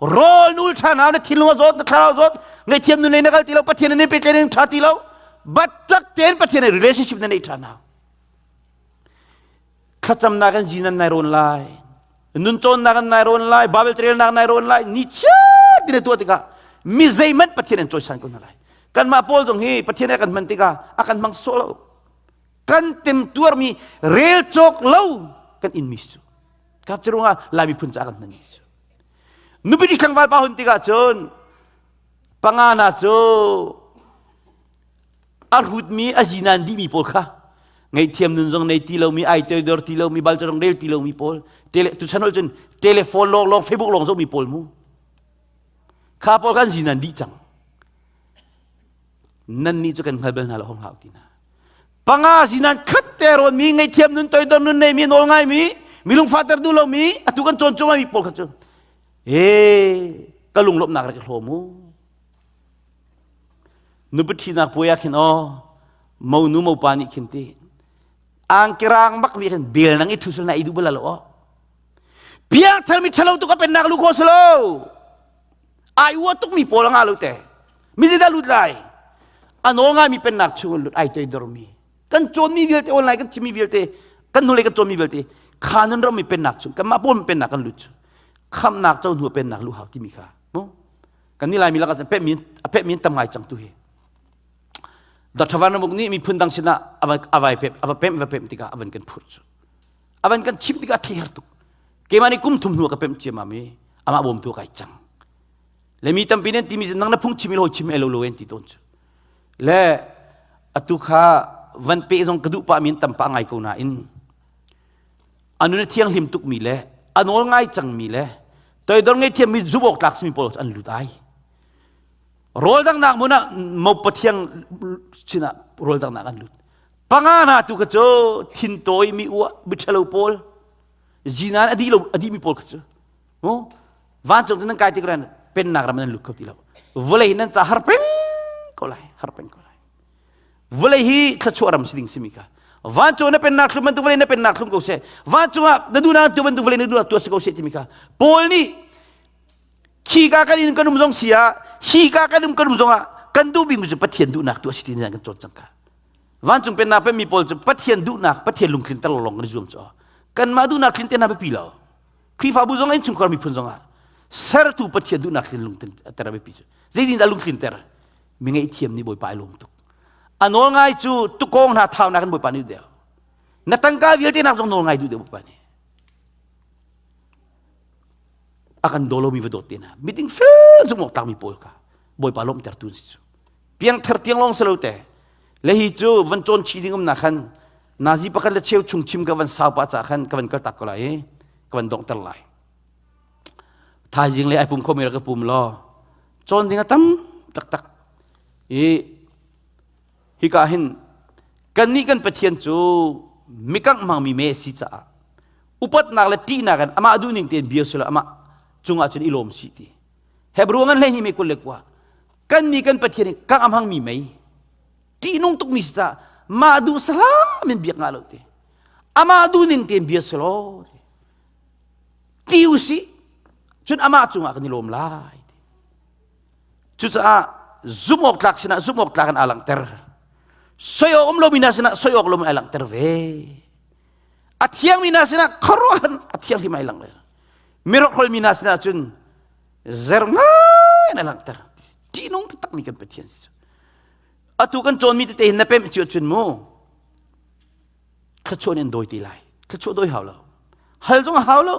Rawl nul ṭhan hau, na thinlung a zawt, na thlarau a zawt, ngaihthiam nun lei na kal ti lo, Pathian na pek ning ṭha ti lo. Biatak tein Pathian he relationship na neih ṭhan hau. Thlacamnak in zinan nai rawn lai. Nun cawnnak in nai rawn lai, Bible carelnak nai rawn lai, ni chiat ti na tuah tikah mi zeihmanh Pathian an cawisan ko hna lai. Kanmah pawl zong hi Pathian a kan hman tikah a kan hmang sawh lo. Kan temtuarmi rel cawk lo kan inmi cu. Ka curungah Lai miphun caah kan hmanmi cu. Nupi tlangval pa hun tikah cun panga na cu a hrutmi a zinan dihmi pawl kha ngaihthiam nun zong nei ti lomi ai toidor ti lomi bal zong rel ti lomi pawl tele tuchan hol cun telephone lawng lawng facebook lawng zohmi pawl mu kha pawl kan zinan dih cang nan nih cu kan hngal bal hna lo hong hau ti hna panga zinan khat te rawn mi ngaihthiam nun toidor nun nei mi nawl ngai mi mi lungfahter duh lomi atu kan cawn cuahmah mi pawl kha cu e ka lunglawmhnak rak i hlawm u Nupi ṭhinak puai ah khin aw monu mopa nih khin ti angkirang bak mi khin bel nang i thusul na i duh bal lo aw piangthar mi ṭhalo tuk a pennak lu kho silo ai ua tuk mi pawl nga lo te mi zeidah lut lai a nawl ngai mi pennak chung lut ai toidor mi kan cawn mi vialte online kan chim mi vialte kan hnulei kan cawn mi vialte kha nun ram mi pennak chung kanmah pawl pennak kan lut cu khamnak co hnu pennak lu hau timi kha mu Kan nih Laimi lakah pehmi a pehmi an tam ngai cang tu hi. Dr. Van Ramuk nih miphun dang sinah a vai pem a va pem va pem tikah a van kan phurh cu. A van kan chimh tikah a thei har tuk. Keimah nih kum thum hnu ka pemh ciammam i amah bawmtu kai cang. Le mi tampi nih an timi cu nang na phung chim i hawi chim ai lo lo en ti tawn cu. Le atu kha van pe zong ka duh pah mi tam pah ngai ko nain a nun a thianghlim tukmi le a nawl ngai cangmi le toidor ngei thiammi zumh awk tlak simi pawl an lut ai. Rawl danghnak hmun ah mo pathiang sinah rawl danghnak an lut. Panga hna tu kha cu thintawi mi uah miṭhalo pawl zinan a dih lo a dihmi pawl kha cu mu vancung nan kai tik ran pennak ram nan lut kho ti lo. Vawlei nan ca har peng ko lai har peng ko lai. Vawlei hi thluachuah ram si ding simi kha vancung na pennak thlum bantuk vawlei na pennak thlum ko seh vancung ah na duh na tu bantuk vawlei na duh tuah si ko seh timi kha Paul nih khi ka kan in kan um zong si ah hi ka kan um kan um zong ah kan duh bikmi cu Pathian duhnak tuah si ti kan cawn cang kha vancung pennak penmi pawl cu Pathian duhnak Pathian lungtlinter lawng kan i zuam cu kanmah duhnak tlin te hna biapi lo Khrihfabu zong innchungkhar miphun zong ah sertu Pathian duhnak tlin lungtlinter a biapi cu zeitin dah lungtlinter mi ngaihthiam nih Bawipa ai lawm tuk a nawl ngai cu tukawng hna thaunak in Bawipa nih deuh na tangka vialte nak zong nawl ngai duh deuh Bawipa nih a kan daw lomi va dawt te hna miding fel zumh awk tlakmi pawl kha Bawipa lawmhtertu an si cu piangthar tiang lawng si lo te le hi cu van cawn chih ding umnak khan nazi pakhat le cheu chung chim ka van sau pa ca khan ka van kal tak ko lai i ka van donghter lai thaizing le ai pum khomi rak ka pum law cawn ding a tam taktak i hika hin kannih kan Pathian cu mikangh hmangmi me a si caah upatnak le ṭihnak in amah duhning tein bia sila amah cungah cun i lawm si ti Hebrew ngan hlei mi 21 kannih kan Pathian hi kangh a hmangmi mei ṭihnung tukmi si caah mah duh salam in biak ngah lo ti amah duhning tein bia selaw ti ti usih cun amah cungah kan i lawm lai ti cucaah zumh awk tlak sinah zumh awk tlak in aa langhter soi awk um lomi hna sinah soi awk lomi ai langhter ve a thiangmi hna sinah khuaruahhar a thianghlim ai langh mirokhrol mi hna sinah cun zer ngai in a langhter ṭihnung taktakmi kan Pathian si atu kan cawnmi tete hin na pemh cio cun mu thluachuah nih an dawi ti lai thluachuah dawi hau lo hal zong a hau lo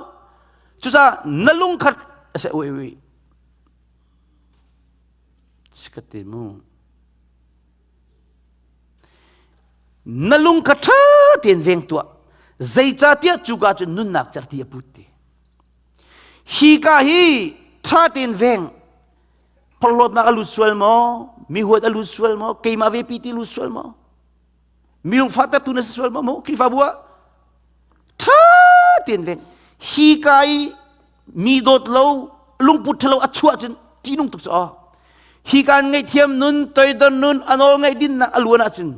cucaah na lung khat a ui ui sikate mu na lung kha ṭha tein veng tuah zeicahtiah cuka cun nunnak cerhti a put ti hi ka hi ṭha tein veng phorhlawtnak a lut sual maw mi huat a lut sual maw keimah ve pi ti lut sual maw mi lungfahtertu na si sual maw mu Khrihfabu ah ṭha tein veng hi ka i mi dawt lo lungput ṭhalo a chuah cun ṭihnung tuk cu aw hi kan ngaihthiam nun toidon nun a nawl ngaih dinnak a luan ahcun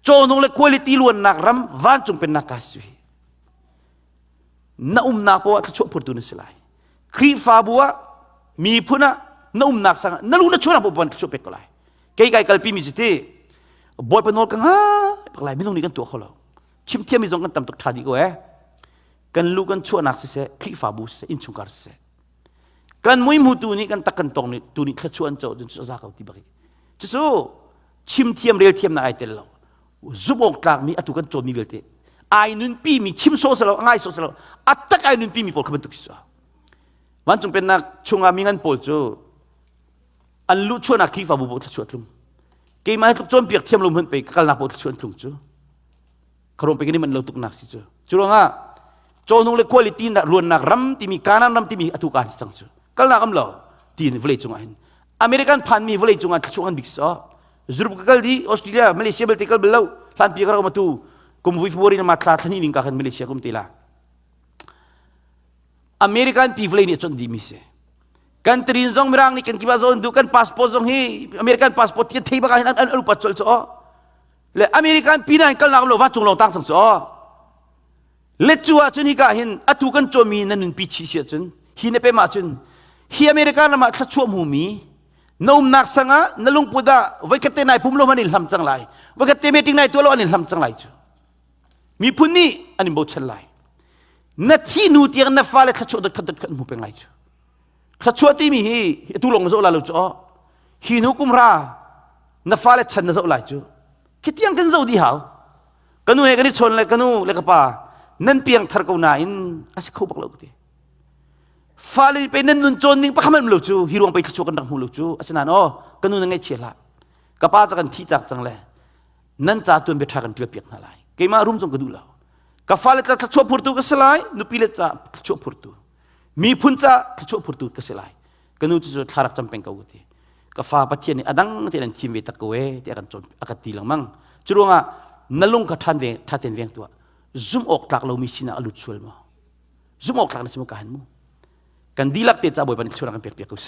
cawnung le quality luannak ram vancung pennak ka si na umnak poah thluachuah phurtu na si lai Khrihfabu ah miphun ah na umnak sang na lu na chuahnak poah thluachuah pek ko lai kei kai kalpi mi cu ti bawipa nawl ka ngai bak lai minung nih kan tuah kho lo chim thiam mi zong kan tam tuk ṭha dih ko eh kan lu kan chuahnak siseh Khrihfabu siseh innchungkhar siseh kan mui hmutu nih kan tak kan tong nih tu nih thluachuah an co cun cu za ko ti bak cucu chim thiam rel thiam nak ai tel lo zumh awk tlak mi atu kan cawn mi vialte ai nunpi mi chim sawh selo ngai sawh selo a tak ai nunpi mi pawl kha bantuk si vancung pennak chungah mi ngan pawl cu an luh chuahnak Khrihfabu pawl thluachuah tlung keimah hi tluk cawnpiak thiam lo hmanh pei ka kalnak pawl thluachuah an tlung cu kharom pe kan i manh lo tuknak si cu cu ruangah cawnung le quality nak ruannak ram timi Canaan ram timi atu ka cang cu kalnak am lo tiin vawlei cungah hin American phanmi vawlei cungah thluachuah an bik so Europe ka kal di Australia Malaysia belte kal bal lo hlan pi ka rak atu kum vui February na ma thla thlani ning ka khan Malaysia kum te la American pi vawlei nih chon di mi si kan trin zong mirang nih kan kiba zon du kan passport zong hi American passport ti thei baka hin an an upat chol cho le American pi na kalnak lo va chung long tang sang cho le cu ah cun hika hin atu kan cawmi na nunpi chi sia cun hi na pem ah cun hi American ram ah thluachuah hmumi na umnak sang ah na lungput ah voikhat te nai pum lo man in hlam cang lai voikhat te meeting nai tuah lo an in hlam cang lai cu miphun nih an in bochan lai na thi nu tiang na fale thluachuah dot khat dot khat hmu peng lai cu thluachuah timi hi atu lawng na zoh lai lo cu hi hnu kum ra na fale chan na zoh lai cu khi tiang kan zoh dih hau ka nu he kan i chawn le ka nu le ka pa nan piang thar ko nain a si kho bak lo ti fale pe nan nun cawn ning pakhat lo cu hi ruang pe thluachuah kan rak hmu lo cu asinain aw ka nu na ngaihchia hlah. Ka pa ca kan thi cak cang le nan ca tuan bia ṭha kan ṭial piak hna lai. Keimah rum zong ka duh lo. Ka fale tla thluachuah phurtu ka si lai, nupi le ca thluachuah phurtu. Miphun ca thluachuah phurtu ka si lai. Ka nu cu thla rak cam peng ko ka ti. Ka fa Pathian nih a dang tein an thim ve tak ko e ti a kan cawn a ka ti lengmang. Cu ruangah na lung kha ṭhan ve ṭha tein veng tuah. Zumh awk tlak lomi sinah a lut sual maw? Zumh awk tlak na si maw ka han mu? Kan dihlak te ca Bawipa nih thluachuah kan pek piak ko seh.